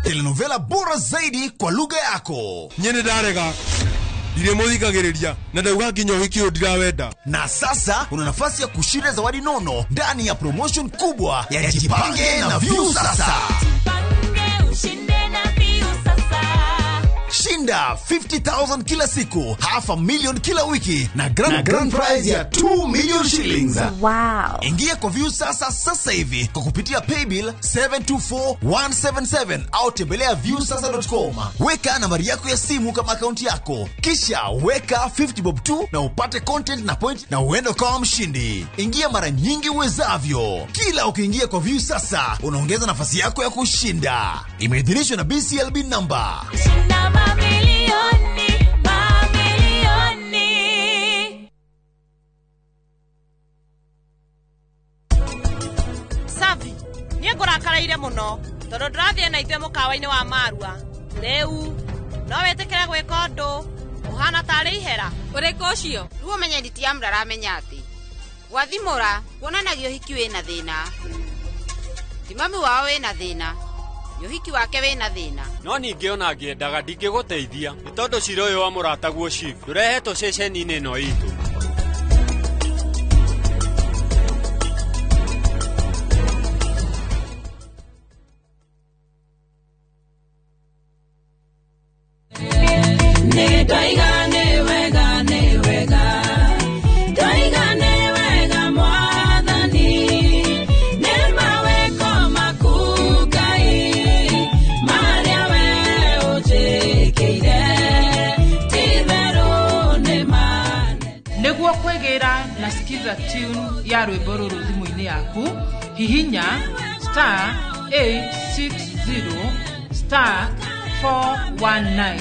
telenovela bora zaidi kwa lugha yako. Nyene ndarega, ndirĩ mũthikagĩrĩria na ndauga nginya ũhiki ũyũ ndirawenda. Na sasa una nafasi ya kushinda zawadi nono ndani ya promotion kubwa ya Jipange na View Sasa. Ushinde na View Sasa. Shinda 50,000 kila siku, half a million kila wiki na grand prize ya 2 million shillings. Wow. Ingia kwa View Sasa sasa hivi kwa kupitia paybill 724177 au tembelea viewsasa.com. Weka nambari yako ya simu kama akaunti yako, kisha weka 50 bob tu na upate content na point na uende ukawa mshindi. Ingia mara nyingi uwezavyo. Kila ukiingia kwa View Sasa unaongeza nafasi yako ya kushinda. Imeidhinishwa na BCLB number. Shinda mamilioni, mamilioni. Savi, niĩ ngũrakaraire mũno tondũ ndĩrathiĩ na ithuĩ mũkawa-inĩ wa Marua. Rĩu no wĩtĩkĩre gwĩka ũndũ ũhana tarĩ ihera. Ũrĩkũ ũcio? Rĩu ũmenye nditi ndaramenya atĩ gwathimũra kuonanagia ũhiki wĩna thĩna. Ti mami wao wĩna thĩna, nĩ ũhiki wake wĩna thĩna. No ningĩ ona ngĩendaga ndingĩgũteithia nĩ tondũ cira ũyũ wa mũrataguo chief ndũrehetwo ceceni-inĩ ĩno itũ. Nĩ wega, nĩ wega, ndoiga nĩ wega mwathani, nĩ mawĩko maku Ngai, marĩa we ũnjĩkĩire, ti-itherũ nĩ manene. Nĩguo kwĩgĩra na skiza tune ya rwĩmbo rũrũ thimũ-inĩ yaku, hihinya star 860 star 419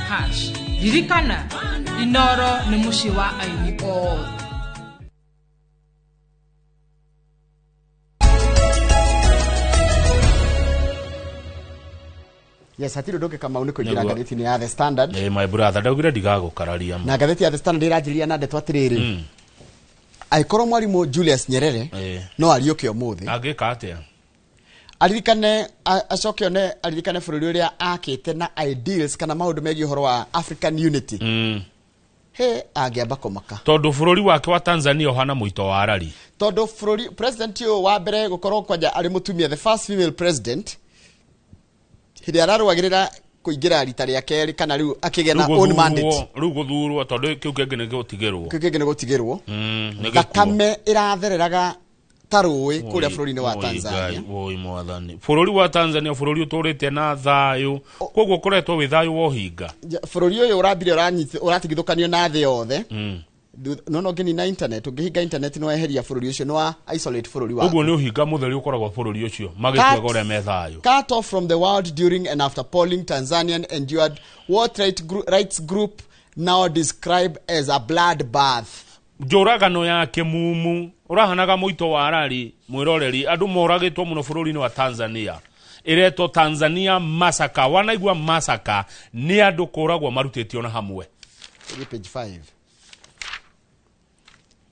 hash. Ririkana, Inoro nĩ mũciĩ wa aini othe. Yes, hatirĩ ũndũ ũngĩ Kamau nĩ kũingĩra ngathĩti-inĩ ya The Standard. My brother, ndaugire ndigagũkararia. Na ngathĩti ya The Standard ĩranjĩrĩria na ndeto atĩrĩrĩ, angĩkorwo mwarimũ Julius Nyerere no ariũke ũmũthĩ, angĩka atĩa? Aririkane, acoke one aririkane bũrũri ũrĩa akĩte na ideals kana maũndũ megiĩ ũhoro wa African unity. He angĩamba kũmaka. Tondũ bũrũri wake wa Tanzania ũhana mũito wa arari. Tondũ bũrũri president ũyũ wa mbere gũkorwo kwanja arĩ mũtumia, the first female president, hĩndĩ ararũagĩrĩra kũingĩra rita rĩa kerĩ kana rĩu akĩgĩa na own mandate. Rĩu gũthurwo tondũ kĩu kĩngĩ nĩ gũtigĩrwo. Kĩu kĩngĩ nĩ gũtigĩrwo. Thakame ĩrathereraga ta rũĩ kũrĩa bũrũri-inĩ wa Tanzania. Woi mwathani. Bũrũri wa Tanzania bũrũri ũtũrĩte na thayũ. Koguo ũkoretwo wĩ thayũ wa ũhinga. Bũrũri ũyũ ũrambire ũratigithũkanio na thĩ yothe. No no ũngĩnina internet, ũngĩhinga internet nĩ weheria bũrũri ũcio, nĩ wa isolate bũrũri waku. Ũguo nĩ ũhinga mũtheri ũkoragwo bũrũri ũcio magĩtuaga ũrĩa me thayũ. Cut off from the world during and after polling, Tanzanian endured what rights group now describe as a bloodbath. Njũragano ya kĩmumu ũrahanaga mũito wa arari mwĩroreri, andũ moragĩtwo mũno bũrũri-inĩ wa Tanzania. Ĩretwo Tanzania massacre. Wanaigua massacre nĩ andũ kũragwo marutĩtio na hamwe. Page 5.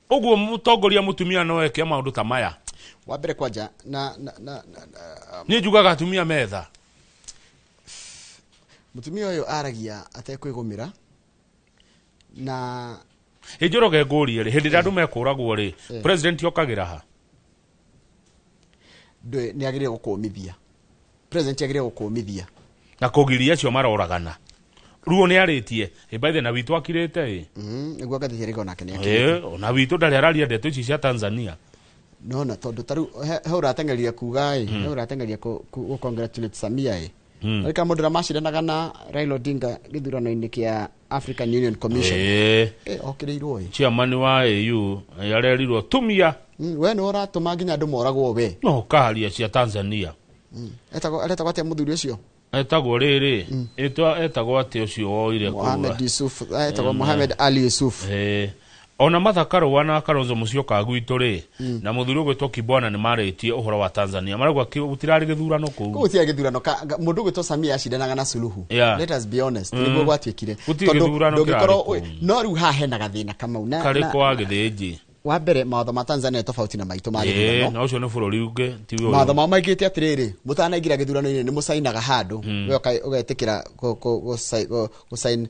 Ũguo mũtongoria mũtumia no eke maũndũ ta maya. Wa mbere kwanja na niĩ njugaga atumia metha. Mũtumia ũyũ aragia atekwĩgũmĩra na Njoroge ngũrie rĩ, hĩndĩ ĩrĩa andũ mekũragwo rĩ, president okagĩra ha? Nĩ agĩrĩire gũkũmithia. President agĩrĩire gũkũmithia. Na kũgiria acio maroragana. Ruo nĩ arĩtie, by the na witũ akirĩte ĩ. Nĩguo ngathĩti ĩrĩko nake nĩ akirĩte. Ona witũ ndarĩ araria ndeto ici cia Tanzania. No na tondũ ta rĩu he ũrateng'eria kuga ĩ, he ũrateng'eria kũ congratulate Samia ĩ. Rĩka mũndũ ũrĩa macindanaga na Raila Odinga gĩthurano-inĩ kĩa African Union Commission. Okĩrĩirwo ĩ. Chairman wa AU arerirwo tumia. We nĩ ũratũma nginya andũ moragwo we. No kaharia cia Tanzania. Etagwo aretagwo atĩa mũthuri ũcio? Etagwo rĩrĩ, etagwo atĩ ũcio woire kũrua. Mohamed Yusuf, etagwo Mohamed Ali Yusuf. Ona Martha Karua na Kalonzo Musyoka gwitũ rĩ, na mũthuri ũgwĩtwo Kibwana nĩ marĩtie ũhoro wa Tanzania. Marauga gũtirarĩ gĩthurano kũu. Kũu gũtirarĩ gĩthurano. Mũndũ ũgwĩtwo Samia acindanaga na Suluhu. Let us be honest, nĩguo gwatuĩkire. Gũtirĩ gĩthurano kĩrarĩ kũu. No rĩu haha hena gathĩna Kamau. Karĩ kwa Gĩthĩnji. Wa mbere mawatho ma Tanzania nĩ tofauti na maitũ ma gĩthurano. Na ũcio nĩ bũrũri ũngĩ, ti ũyũ. Mawatho mao maigĩte atĩrĩrĩ, mũtanaingĩra gĩthurano-inĩ nĩ mũcainaga handũ, we ũgetĩkĩra gũcain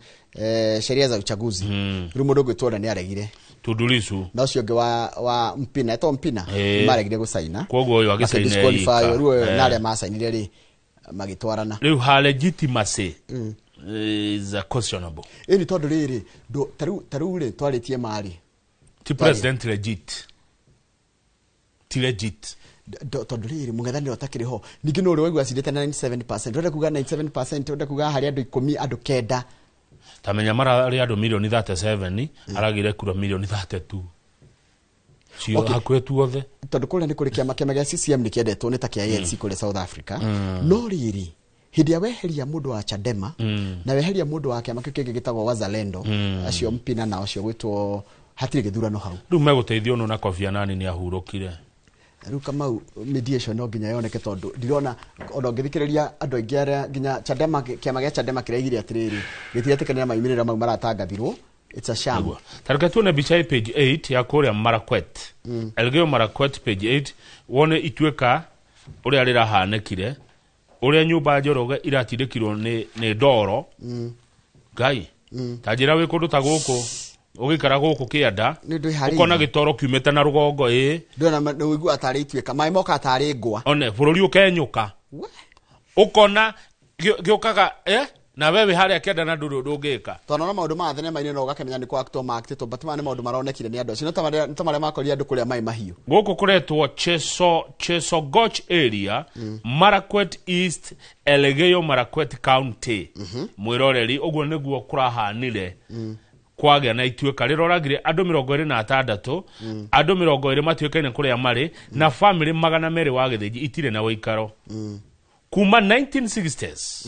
sheria za uchaguzi. Rĩu mũndũ ũgwĩtwo nĩ aregire. Tundu Lissu. Na ũcio ũngĩ wa Mpina, etagwo Mpina, maregire gũcaina. Koguo ũyũ agĩcaina Makĩdisqualify, rĩu ũyũ na arĩa macainire rĩ, magĩtwarana. Rĩu her legitimacy is questionable. Ĩni tondũ rĩrĩ, ta rĩu rĩ, twarĩtie marĩ. Ti president legit. Ti legit. Tondũ rĩrĩ mũng'ethanĩro ũtakĩrĩ ho. Ningĩ no ũrĩa waigua acindĩte 97%. Ũrenda kuga 97%, ũrenda kuga harĩ andũ 10, andũ 9. Ta menya mararĩ andũ milioni 37, aragire kura milioni 32. Cio hakuhĩ tuothe. Tondũ kũrĩa nĩ kũrĩ kĩama gĩa CCM nĩ kĩendetwo nĩ ta kĩa ANC kũrĩa South Africa. No rĩrĩ, hĩndĩ ĩrĩa weheria mũndũ wa Chadema, na weheria mũndũ wa kĩama kĩu kĩngĩ gĩtagwo Wazalendo, acio Mpina na ũcio gwĩtwo hatirĩ gĩthurano hau. Rĩu megũteithio nũ na Kofi Annan nĩ ahurũkire. Rĩu Kamau, mediation no nginya yoneke, tondũ ndirona ona ũngĩthikĩrĩria andũ aingĩ arĩa nginya Chadema, kĩama gĩa Chadema kĩraigire atĩrĩrĩ, gĩtiretĩkanĩra maumĩrĩra mau maratangathirwo, it's a sham. Tareke tuone mbica ĩ page 8 ya kũrĩa Marakwet, Elgeyo Marakwet, page 8, wone ituĩka ũrĩa rĩrahanĩkire, ũrĩa nyũmba Njoroge iratindĩkirwo nĩ ndoro. Ngai, ta njĩra, wĩ kũndũ ta gũkũ, ũgĩikara gũkũ kĩanda, Nĩ ndwĩharĩirie. ũkona gĩtoro kiumĩte na rũgongo ĩ. Ndĩrona nĩ ũiguaga tarĩ ituĩka, maĩ mokaga tarĩ ngwa. One bũrũri ũkenyũka, ũkona gĩũkaga, na we wĩ harĩa kĩanda na ndũrĩ ũndũ ũngĩka. Tondũ ona maũndũ ma thenema-inĩ no ũgakĩmenya nĩ kwaktwo maktĩtwo, but maya nĩ maũndũ maronekire nĩ andũ acio, nĩ ta marĩa makorire andũ kũrĩa maĩ mahiũ. Gũkũ kũretwo Chesogoch area, Marakwet East, Elgeyo Marakwet County. Mwĩroreri, ũguo nĩguo kũrahanire kwagĩa na ituĩka rĩroragire andũ 26, andũ 20 matuĩkaine kũrĩa marĩ, na bamĩrĩ 200 wa gĩthĩnji itirĩ na ũikaro. Kuma 1960s,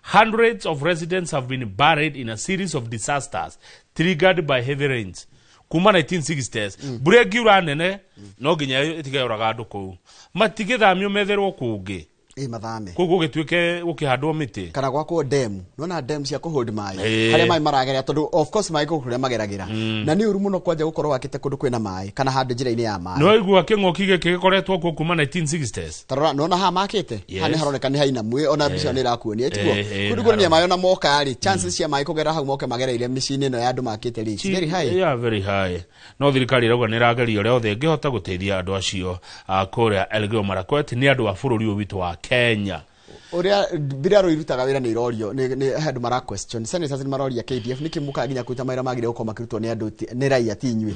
hundreds of residents have been buried in a series of disasters triggered by heavy rains. Kuma 1960s, mbura ĩngiura nene no nginya ĩtige yũraga andũ kũu, matigĩthamio, metherwo kũngĩ. Ĩ, mathame. Kũu gũgĩtuĩke gũkĩhandwo mĩtĩ. Kana gwakwo demu, nona demu cia kũhold maĩ Ĩĩ. harĩa maĩ maragerera, tondũ of course maĩ kũu kũrĩa mageragĩra, na nĩ ũru mũno kwanja gũkorwo wakĩte kũndũ kwĩna maĩ kana handũ njĩra-inĩ ya maĩ. Nĩ waigua kĩng'ũki gĩkĩ gĩkoretwo kuo kuma 1960s. Tarora, nona haha makĩte, haha nĩ haroneka nĩ hainamu, ona mbica nĩ ĩrakuonia tiguo. Kũndũ kuonania maĩ ona moka rĩ, chances cia maĩ kũgera hau moke magereire mĩciĩ-inĩ ĩno ya andũ makĩte rĩ, it's very high. Yeah, very high. No thirikari ĩrauga nĩ ĩrageria ũrĩa othe ĩngĩhota gũteithia andũ acio a kũrĩa Elgeyo Marakwet, nĩ andũ a bũrũri ũyũ witũ wa Kenya. Ũrĩa mbirarũ irutaga wĩra nĩ irorio nĩ he andũ mara question, senators nĩ maroria KDF nĩkĩ mũkaga nginya kũruta mawĩra magĩrĩire gũkorwo makĩrutwo nĩ andũ nĩ raia ti inyuĩ,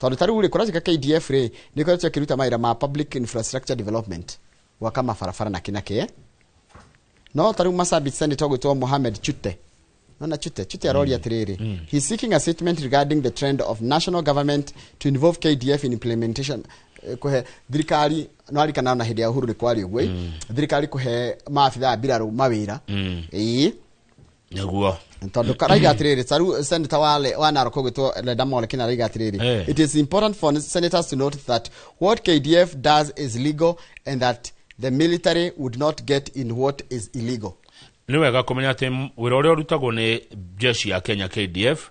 tondũ ta rĩu rĩ, kũracika KDF rĩ, nĩ ĩkoretwo ĩkĩruta mawĩra ma public infrastructure development, gwaka mabarabara na kĩ, no ta rĩu Marsabit senator gwĩtwo Mohamed Chute, nona Chute, Chute aroria atĩrĩrĩ, he's seeking a statement regarding the trend of national government to involve KDF in implementation, kũhe thirikari, no arikana na hĩndĩ ya Uhuru nĩ kwarĩ ũguo, thirikari kũhe maabitha a mbirarũ mawĩra, ĩĩ. Nĩguo. Tondũ karaiga atĩrĩrĩ, taru senator wa Narok gwĩtwo Ledama Olekina araiga atĩrĩrĩ, it is important for senators to note that what KDF does is legal and that the military would not get in what is illegal. Nĩ wega kũmenya atĩ wĩra ũrĩa ũrutagwo nĩ jeshi ya Kenya, KDF,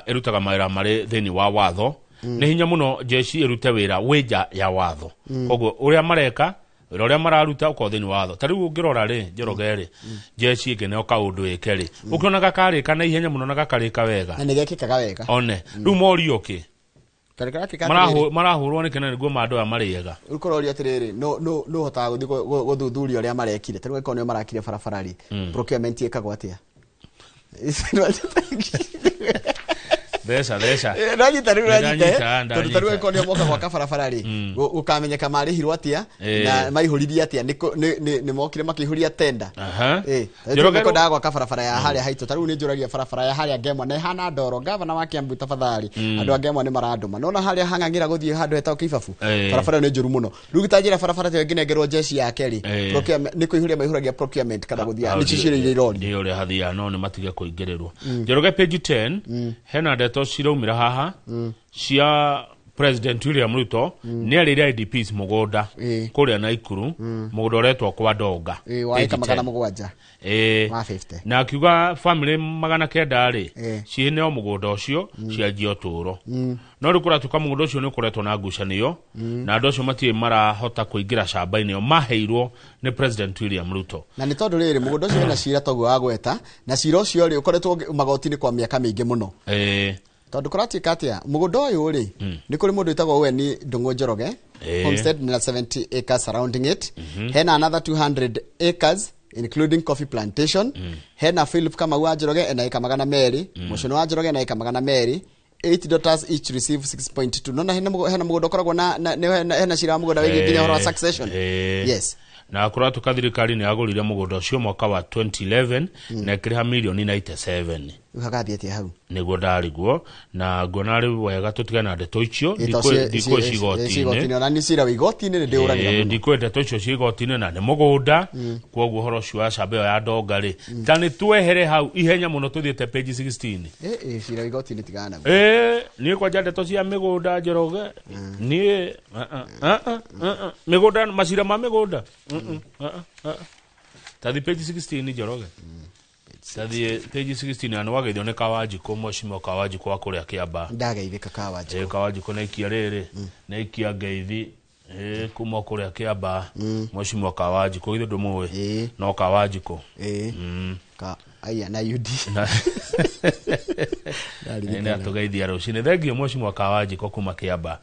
ĩrutaga mawĩra marĩ thĩinĩ wa watho. Nĩ hinya mũno jeshi ĩrute wĩra wĩ nja ya watho. Koguo ũrĩa mareka, wĩra ũrĩa mararuta ũkorwo thĩinĩ wa watho. Ta rĩu ũngĩrora rĩ, Njoroge rĩ, jeshi ĩngĩneo kaũndũ ĩke rĩ, ũkĩona gakarĩka na ihenya mũno na gakarĩka wega. Na nĩ gekĩkaga wega. One rĩu morio kĩ? Tondũ kĩratuĩka atĩrĩrĩ, Marahũrwo nĩkĩ na nĩguo mandũ aya marĩega? Rĩu kũroria atĩrĩrĩ, no ũhotaga gũthiĩ gũthuthuria ũrĩa marekire. Ta rĩu angĩkorwo nĩo marakire barabara rĩ, procurement ĩkagwo atĩa? Theca theca. Nanyita rĩu, nanyita. Ndanyita, Tondũ ta rĩu ndanyita. angĩkorwo nĩo moka gwaka barabara rĩ, gũkamenyeka marĩhirwo atĩa na maihũririe atĩa, nĩ mokire makĩihũria tenda. Njoroge. Njoroge gwaka barabara ya harĩa haitũ, ta rĩu nĩ njũragia barabara ya harĩa Ngemwa na ĩhana ndoro. Gavana wa Kiambu, tafadhali, andũ a Ngemwa nĩ marandũma, nona harĩa hang'ang'ĩra gũthiĩ handũ hetagwo Kĩbabu, barabara ĩyo nĩ njũru mũno. Rĩu ta njĩra barabara ta ĩyo ĩngĩnengerwo jeshi yake rĩ, nĩ kũihũria maihũragia procurement kana gũthiĩ, nĩ cicio iria irorio. Nĩ ũrĩa hathiaga, no nĩ matige kũingĩrĩrwo. Njoroge, page 10, hena ndeto ciraumĩra haha cia President William Ruto. Nĩ arĩire IDPs mũgũnda kũrĩa Naikuru, mũgũnda ũretwo kwa Ndonga. Wa Page ĩka magana 10. 7 wa 50. Na akiuga family 900 rĩ, ciheneo mũgũnda ũcio, cianjie ũtũũro. No rĩu kũratuĩka mũgũnda ũcio nĩ ũkoretwo na ngucanio, na andũ acio matirĩ marahota kũingĩra camba-inĩ ĩyo maheirwo nĩ President William Ruto. Na nĩ tondũ rĩrĩ, mũgũnda ũcio wĩna cira toguo wagweta, na cira ũcio rĩ, ũkoretwo magoti-inĩ kwa mĩaka mĩingĩ mũno. Tondũ kũratuĩka atĩa, mũgũnda ũyũ rĩ, nĩ kũrĩ mũndũ wĩtagwo Owen Ndũng'ũ Njoroge, homestead na 70 acres surrounding it. Hena another 200 acres including coffee plantation. Hena Philip Kamau wa Njoroge ena ĩka 200, Mũcũnũ wa Njoroge ena ĩka 200, eight daughters each receive 6.2. Nona hena mũgũnda ũkoragwo na hena cira wa mũgũnda wĩgiĩ nginya ũhoro wa succession. Yes. Na kũratuĩka thirikari nĩ yagũrire mũgũnda ũcio mwaka wa 2011 na ĩkĩrĩha mirioni 97. Rĩu hagathiĩ atĩa hau? Nĩguo ndariguo na nguona rĩu wega tũtigane na ndeto icio. Ndikũ cigoti-inĩ ona nĩ cira wa igoti-inĩ nĩ ndĩũragĩra mũno. Ndikwĩ ndeto icio ci igoti-inĩ na nĩ mũgũnda, kwoguo ũhoro ũcio wa camba ĩyo ya ndonga rĩ, ta nĩ twehere hau ihenya mũno tũthiĩte page 16. Cira wa igoti-inĩ tigana naguo. Niĩ kwanja ndeto cia mĩgũnda, Njoroge, niĩ mĩgũnda, macira ma mĩgũnda, tathi page 16, Njoroge, tathi page 16. Na nĩwageithio nĩ Kawanjikũ, mheshimiwa Kawanjikũ wa kũrĩa Kĩamba. Ndageithĩka Kawanjikũ. Kawanjikũ nĩ ikia rĩrĩ nĩ ikia ngeithi kuma kũrĩa Kĩamba, mheshimiwa Kawanjikũ, githĩ ndũmũĩ? No Kawanjikũ. Ka aya na UD. Nĩ atũgeithia rũcinĩ. Thengio mheshimiwa Kawanjikũ kuma Kĩamba.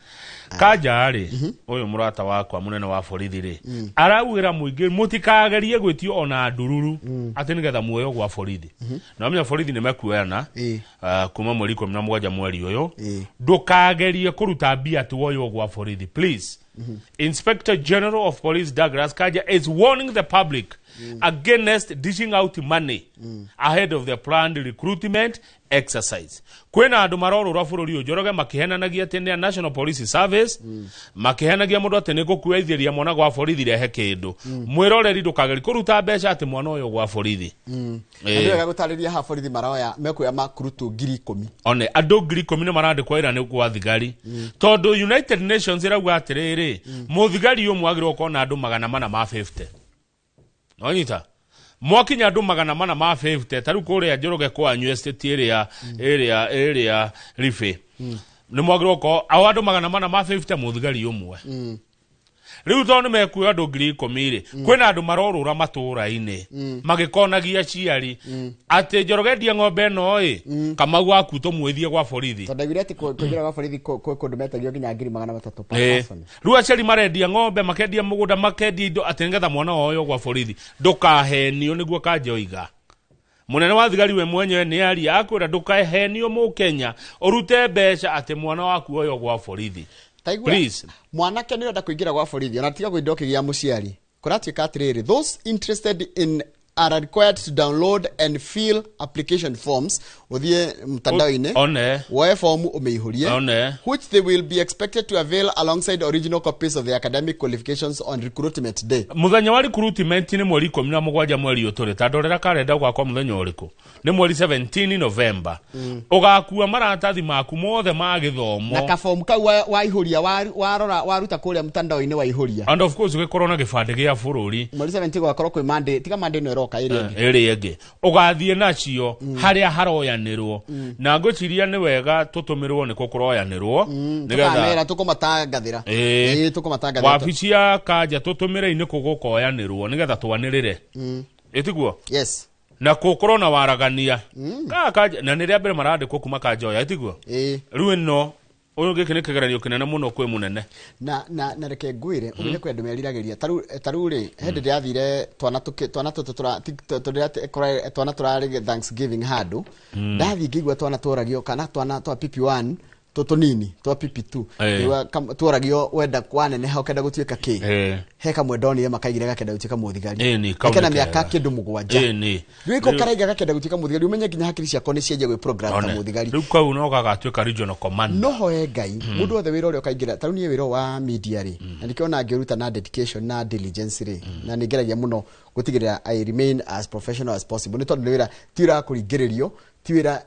Kanja rĩ, ũyũ mũrata wakwa mũnene wa borithi rĩ, araugĩra mũingĩ mũtikagerie gwĩtio ona ndururu atĩ nĩgetha muoyo gwa borithi. Na wamenya borithi nĩ mekuoyana kuma mweri 17 mweri ũyũ. Ndũkagerie kũruta mbia atĩ woywo gwa borithi, please. Inspector General of Police Douglas Kanja is warning the public against dishing out money ahead of the planned recruitment exercise. Kwĩna andũ marorũra bũrũri ũyũ, Njoroge, makĩhenanagia atĩ nĩ a National Police Service, makĩhenagia mũndũ atĩ nĩ ngũkuithĩria mwana gwa borithi, rehe kĩndũ. Mwĩroreri, ndũkagerie kũruta mbeca atĩ mwana ũyũ gwa borithi. Nĩ wega gũtarĩria haha borithi maroya mekuoya makurutu 10,000. One andũ 10,000 nĩ marandĩkwo wĩra nĩ gwa thigari, tondũ United Nations ĩrauga atĩrĩrĩ, mũthigari ũmwe agĩrĩirwo gũkorwo na andũ 450. Nonyita mwakinya andũ 450, ta rĩu kũrĩa, Njoroge, kwanyu estate ĩrĩa Ribe, nĩ mwagĩrĩirwo gũkorwo ao andũ 450 mũthigari ũmwe. Rĩu tondũ nĩ mekuoya andũ 10,000 rĩ, kwĩna andũ marorũra matũũra-inĩ magĩkonagia ciari atĩ, "Njoroge, endia ng'ombe ĩno ĩ, Kamau waku tũmwĩthie gwa borithi." Tondũ ndaiguire atĩ kũingĩra gwa borithi kwĩ kũndũ metagio nginya 300,000 per person. Rĩu aciari marendia ng'ombe, makendia mũgũnda, makendia indo atĩ nĩgetha mwana woyo gwa borithi. Ndũkahenio, nĩguo Kanja oiga. Mũnene wa thigari we mwenyewe nĩ aria akwĩra ndũkahenio mũkenya ũrute mbeca atĩ mwana waku oyo gwa borithi. Taigua, Please. mwanake nĩ ũrenda kũingĩra gwa borithi, ona tiga gwĩnda ũkĩgĩa mũciari, kũratuĩka atĩrĩrĩ, those interested in are required to download and fill application forms, ũthiĩ mtandao-inĩ One. woe fomu ũmĩihũrie, One. which they will be expected to avail alongside original copies of the academic qualifications on recruitment day. Mũthenya wa recruitment nĩ mweri 17 mweri ũyũ tũrĩ. Ta ndorera karenda gwakwa, mũthenya ũrĩkũ? Nĩ mweri 17 November. Ũgakua maratathi maku mothe ma gĩthomo na kabomu kau waihũria, warora waruta kũrĩa mtandao-inĩ waihũria. And of course ũgĩkorwo na gĩbandĩ gĩa bũrũri. Mweri 17 gwakorwo kwĩ Monday, tiga Monday ĩno ĩroka, ĩrĩa ĩngĩ. Ĩrĩa ĩngĩ ũgathiĩ nacio harĩa haroyanĩrwo, na ngwĩciria nĩ wega tũtũmĩrwo nĩ kũ kũroyanĩrwo. Tũkamera tũkũmatangathĩra. Ĩĩ, tũkũmatangathĩra. Wabici ya Kanja, tũtũmĩre-inĩ kũ gũkoyanĩrwo nĩgetha twanĩrĩre, ĩtiguo? Yes. Na gũkorwo na waragania Kanja, na nĩ rĩa mbere marandĩkwo kuma Kanja oya, ĩtiguo? Ĩĩ. Rĩu ĩno ũyũ gĩkĩ nĩ kĩgeranio kĩnene mũno kwĩ mũnene. Na reke ngwĩre, ũmenye kwĩ andũ meriragĩria. Tarĩu rĩ, hĩndĩ ndĩrathire twana tũkĩ twana tũtũ tũra ti- tũ- tũrĩa twana tũrarĩ Thanksgiving handũ, ndathiĩ ngĩigua twana tworagio kana twana twa PP1 tũtũnini twa PP2, ngĩigua tworagio wenda waneneha ũkenda gũtuĩka kĩ. He kamwe ndonire makaigire gakenda gũtuĩka mũthigari. Ĩni, kau kena nĩ mĩaka kega. kĩndũ 7. Rĩu iko karaiga gakenda gũtuĩka mũthigari, ũmenye nginya hakiri ciakwa nĩ cianjia gwĩ program ta One. mũthigari. Rĩu kau no gagatuĩka regional commander. No hoe Ngai, mũndũ wothe wĩra ũrĩa ũkaingĩra, tarĩu niĩ wĩra wa media rĩ, na nĩkĩo ona ngĩũruta na dedication na diligence rĩ, na nĩ ngeragia mũno gũtigĩrĩra I remain as professional as possible, nĩ tondũ nĩ wĩra ti wĩra wa kũringĩrĩrio, ti wĩra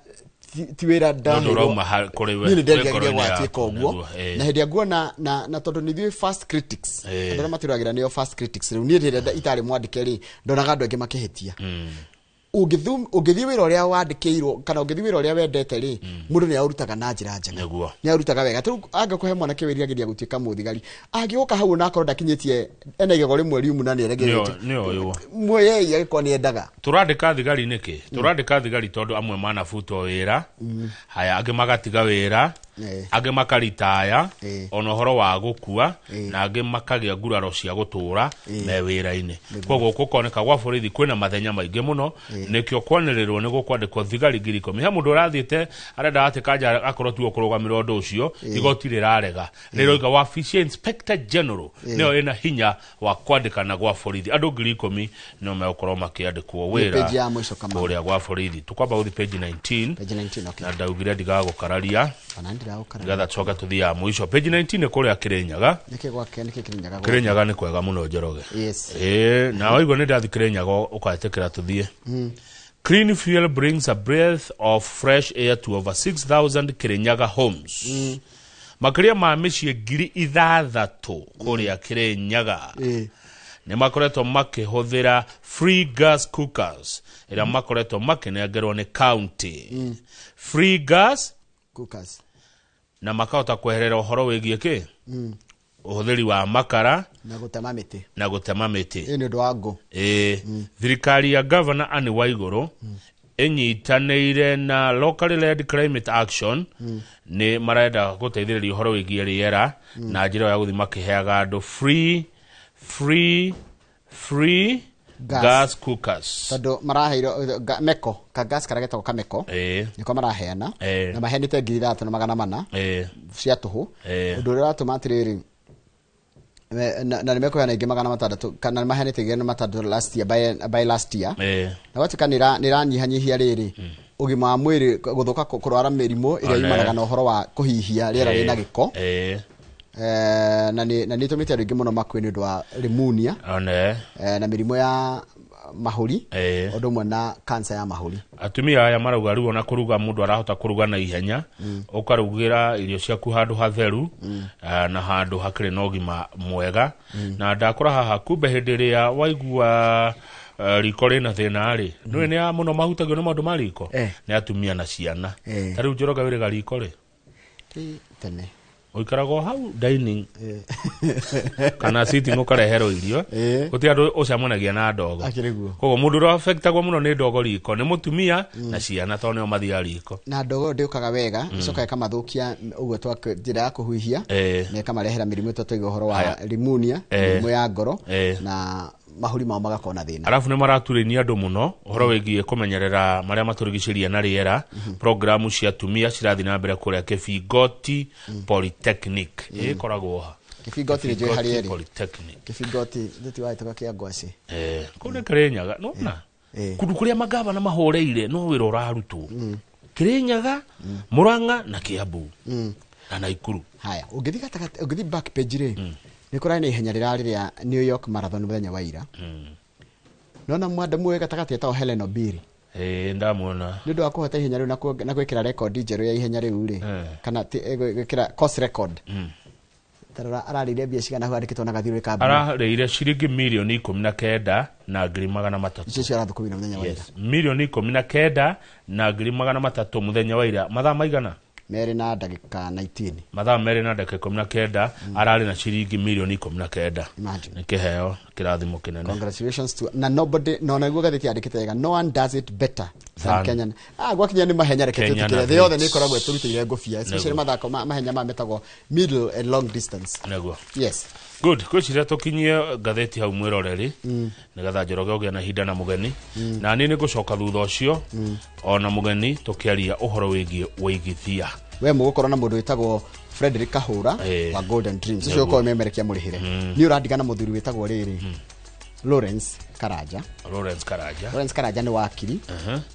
ti wĩra Nĩ ũndũ ndaheirwo. ũrauma kũrĩ we, Niĩ nĩ nderigagĩria kwĩ ngoro-inĩ gwatuĩka yaku, ũguo. nĩguo, ĩĩ. Na hĩndĩ ĩrĩa nguona na tondũ nĩ ithuĩ first critics, andũ arĩa matũragĩra nĩo first critics. Rĩu niĩ rĩrĩa itarĩ mwandĩke rĩ, ndonaga andũ aingĩ makĩhĩtia. Ũngĩthiĩ wĩra ũrĩa wandĩkĩirwo kana ũngĩthiĩ wĩra ũrĩa wendete rĩ, mũndũ nĩ aũrutaga na njĩra njega, nĩ arutaga wega. Tarĩu angĩkũhe mwanake wĩriragĩria gũtuĩka mũthigari, angĩũka hau onakorwo ndakinyĩtie, ena igego rĩmwe riumu na nĩ eregeretie Nĩ ũyũ. Mweyei agĩkorwo nĩ endaga. Tũrandĩka thigari nĩkĩ? Tũrandĩka thigari tondũ amwe manabutwo wĩra, haya angĩ magatiga wĩra. Angĩ makaritaya ona ũhoro wa gũkua, na angĩ makagĩa nguraro cia gũtũra me wĩra-inĩ. Koguo gũkoneka gwa borithi kwĩna mathenya maingĩ mũno, nĩkĩo kwanĩrĩrwo nĩ gũkwandĩkwo thigari 10,000. He mũndũ ũrathiĩte arenda atĩ kanja akorwo tiwe ũkũrũgamĩrĩra ũndũ ũcio, igoti rĩrarega, rĩroiga wabici ya Inspector General nĩyo ĩna hinya wa kwandĩkana gwa borithi. Andũ 10,000 nĩo megũkorwo makĩandĩkwo Nĩ wĩra page ya mũico, Kamau. kũrĩa gwa borithi. Tũkwamba gũthiĩ page 19. Page 19, okay. Na ndaugire ndigagũkararia Ona ndiragũkararia. nĩgetha tũcoke tũthiĩ ya mũico. Page 19 nĩ kũrĩa Kĩrĩnyaga. Nĩkĩ gwake, nĩkĩ Kĩrĩnyaga gwake? Kĩrĩnyaga nĩ kwega mũno, Njoroge. Yes. Ĩĩ, na waigua nĩ ndathi Kĩrĩnyaga ũkaĩtĩkĩra tũthiĩ. Clean fuel brings a breath of fresh air to over 6,000 Kirinyaga homes. Makĩria ma mĩciĩ 6,000 kũrĩa Kirinyaga nĩ makoretwo makĩhũthĩra free gas cookers ĩrĩa makoretwo makĩnengerwo nĩ county. Free gas cookers na makahota kweherera ũhoro wĩgiĩ kĩ ũhũthĩri wa makara na gũtema mĩtĩ. Na gũtema mĩtĩ. Ĩ nĩ ũndũ wa ngũ. Ĩĩ, thirikari ya Governor Anne Waigũrũ ĩnyitanĩire na locally led climate action nĩ marenda gũteithĩrĩria ũhoro wĩgiĩ rĩera na njĩra ya gũthiĩ makĩheaga andũ free Gas. gas cookers. Tondũ maraheirwo meko ka gas karĩa getagwo kameko, nĩko maraheana, na maheanĩte 6,400 cia tũhũ, ũndũ ũrĩa ũratũma atĩrĩrĩ na nĩ mekũheana ingĩ 600, kana nĩ maheanĩte ingĩ 600 last year, by last year, na gwatuĩka nĩ ĩranyihanyihia rĩrĩ ũgima wa mwĩrĩ gũthũka, kũrwara mĩrimũ ĩrĩa yumanaga na ũhoro wa kũhihia rĩera rĩna gĩko. Na nĩ ĩtũmĩte andũ aingĩ mũno makue nĩ ũndũ wa pneumonia na mĩrimũ ya mahũri, ũndũ ũmwe na cancer ya mahũri. Atumia aya marauga rĩu ona kũruga mũndũ arahota kũruga na ihenya, ũkarugĩra irio ciaku handũ hatheru na handũ hakĩrĩ na ũgima mwega. Na ndakora haha kumbe hĩndĩ ĩrĩa waigua riko rĩna thĩna rĩ, nĩũĩ nĩ a mũno mahutagio nĩ maũndũ ma riko nĩ atumia na ciana. Ta rĩu Njoroge wĩrĩga riko rĩ? Tene. Ũikaraga o hau dining kana sitting ũkareherwo irio, gũtirĩ andũ ũcemanagia na ndogo. Akĩrĩ guo. Koguo mũndũ ũrĩa affectagwo mũno nĩ ndogo riko nĩ mũtumia na ciana, tondũ nĩo mathiaga riko. Na ndogo ndĩũkaga wega, ĩcokaga ĩkamathũkia ũguo twa njĩra ya kũhuhia, na ĩkamarehera mĩrimũ ĩtũ tũiga ũhoro wa pneumonia, mĩrimũ ya ngoro, na mahũri mao magakorwo na thĩna. Arabu nĩ maraturĩnia andũ mũno ũhoro wĩgiĩ kũmenyerera marĩa matũrigicĩria na rĩera. Programu cia atumia cirathiĩ na mbere kũrĩa Kĩbingoti Polytechnic. Ĩkoragwo ha? Kĩbingoti nĩ njũĩ harĩa ĩrĩ. Polytechnic. Kĩbingoti ndĩti wahĩtũka kĩa ngwacĩ. Kũu nĩ Kĩrĩnyaga nona kũndũ kũrĩa magavana mahũrĩire no wĩra ũrarutwo Kĩrĩnyaga, Murang'a na Kiambu na Naikuru. Haya, ũngĩthiĩ gatagatĩ, ũngĩthiĩ back page rĩ, nĩ kũrarĩ na ihenya rĩrarĩ rĩa New York Marathon mũthenya wa ira. Nona mwanda muoĩ gatagatĩ etagwo Helen Obiri. Ndamuona. Nĩ ũndũ wa kũhota ihenya rĩu na gwĩkĩra rekondi njerũ ya ihenya rĩu rĩ, kana gwĩkĩra course record. Tarora ararĩire mbia cigana hau andĩkĩtwo na gathiũrũrĩ ka blue. Ararĩire ciringi 19,300,000. Icio cio arathũkũmire mũthenya wa ira. Yes, 19,300,000 mũthenya wa ira. Mathaa maigana? 2:19. Mathaa 2:19 ararĩ na ciringi 19,000,000. Imagine. Nĩ kĩheo kĩrathimo kĩnene. Congratulations to na nobody no na guo gathĩti yandĩkĩte wega, no one does it better than Than Kenyan. Gwakinya nĩ mahenya, reke Kenyan twĩtĩkĩre thĩ yothe nĩ athletes. ĩkoragwo ĩtũrutĩire ngũbia, especially Nĩguo. mathako mahenya maya metagwo middle and long distance. Nĩguo. Yes. Good, ngwĩciria tũkinyie ngathĩti hau mwĩroreri, nĩgetha Njoroge ũgĩe na ihinda na mũgeni, na niĩ nĩ ngũcoka thutha ũcio ona mũgeni tũkĩaria ũhoro wĩgiĩ wĩigithia. We mũgũkorwo na mũndũ wĩtagwo Frederick Kahũra wa Golden Dreams, ũcio Nĩguo. ũkorwo memerekia mũrĩhĩre. Nĩ ũrandigana mũthuri wĩtagwo rĩrĩ Lawrence Karanja. Lawrence Karanja. Lawrence Karanja nĩ wakiri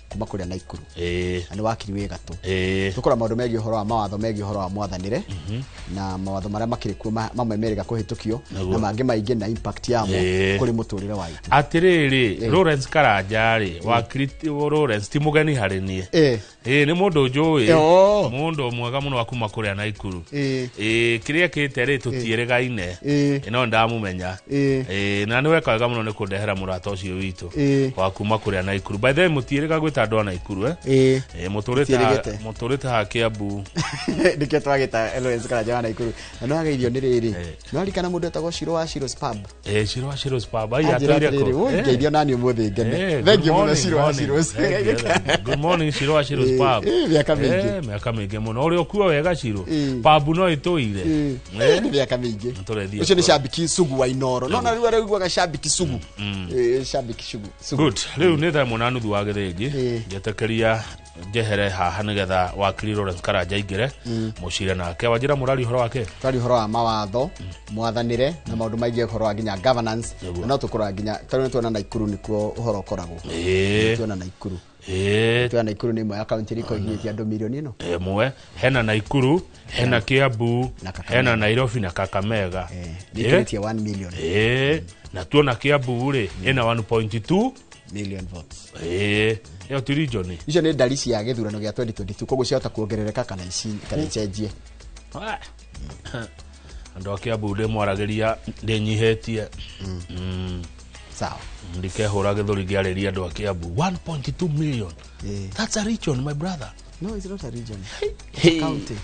kuma kũrĩa Naikuru, na nĩ wakiri wĩ gatũ. Tũkora maũndũ megiĩ ũhoro wa mawatho megiĩ ũhoro wa mwathanĩre, na mawatho marĩa makĩrĩ kuo, mamwe merĩga kũhĩtũkio na mangĩ maingĩ, na impact yamo kũrĩ mũtũrĩre wa itũ. Atĩrĩrĩ, Lawrence Karanja rĩ, wakiri Lawrence ti mũgeni harĩ niĩ. Nĩ mũndũ njũĩ, mũndũ mwega mũno wa kuma kũrĩa Naikuru. Kĩrĩa kĩte rĩ tũtiĩrĩgaine, no ndamũmenya. Na nĩ weka wega mũno nĩ kũndehera mũrata. Mũrata ũcio witũ Ĩĩ. wa kuma kũrĩa Naikuru. By the way, mũtiĩrĩga gwĩta andũ a Naikuru, eh? Ĩĩ. Eh, mũtũrĩte Mũtiĩrĩgĩte. Mũtũrĩte ha Kiambu. Nĩkĩo twagĩta Lawrence Karanja wa Naikuru. Na no ageithio nĩ rĩrĩ, no arikana mũndũ etagwo Shiro wa Shiro's Pub. Eh, Shiro wa Shiro's Pub ai Anjĩra atũire atĩrĩrĩ, kũ? "Ui, Eh. ngeithio nani ũmũthĩ ngene." Eh, Thank you good mũno, morning, Shiro wa morning. Shiro's. Thank you, thank you. Good morning, Shiro wa Shiro's Eh, Pub. eh, mĩaka mĩingĩ. Eh, mĩaka mĩingĩ mũno. Ũrĩ ũkuo wega, Shiro. Pub no ĩtũire. Eh, nĩ mĩaka mĩingĩ. Tũrethiĩ Ũcio nĩ kuo. cambiki sugu wa Inoro. No na rĩu araiguaga cambiki sugu. Eh, cambiki sugu sugu. Good. Rĩu nĩ thaa 1:30 wa gĩthĩnji. Njetĩkĩria njehere haha nĩgetha wakiri Lawrence Karanja aingĩre mũcire nake. Wanjĩra mũrari ũhoro wake? Twari ũhoro wa mawatho, mwathanĩre na maũndũ maingĩ, ũhoro wa nginya governance. Na no tũkũrora nginya tondũ nĩtuona Naikuru nĩkuo ũhoro ũkoragwo. Tuona Naikuru. Tuona Naikuru nĩ ĩmwe ya kaunti ĩrĩa ĩkoragwo ĩkinyĩtie andũ mirioni ĩno. Ĩmwe hena Naikuru, hena Kiambu, hena Nairobi na Kakamega. Nĩ ĩkinyĩtie 1 million. Ĩĩ, na tuona Kiambu rĩ ĩna 1.2 million votes. Ĩĩ, ĩyo ti region. Icio nĩ ndari cia gĩthurano gĩa 2022, koguo ciahota kuongerereka kana kana icenjie. Andũ a Kiambu ndĩmwaragĩria ndĩnyihĩtie. Sawa. Ndikehũra gĩthũri ngĩarĩria andũ a Kiambu. 1.2 million, that's a region, my brother. No, it's not a region. It's a county.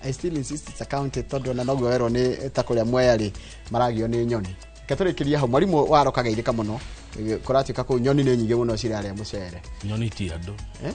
I still insist it's a county, tondũ ona noguo werwo nĩ ta kũrĩa Mwea rĩ maragio nĩ nyoni. Reke tũrĩkĩrie hau. Mwarimũ waroka geithĩka mũno. Kũratuĩka kũu nyoni nĩ nyingĩ mũno cirarĩa mũcere. Nyoni ti andũ. Eh?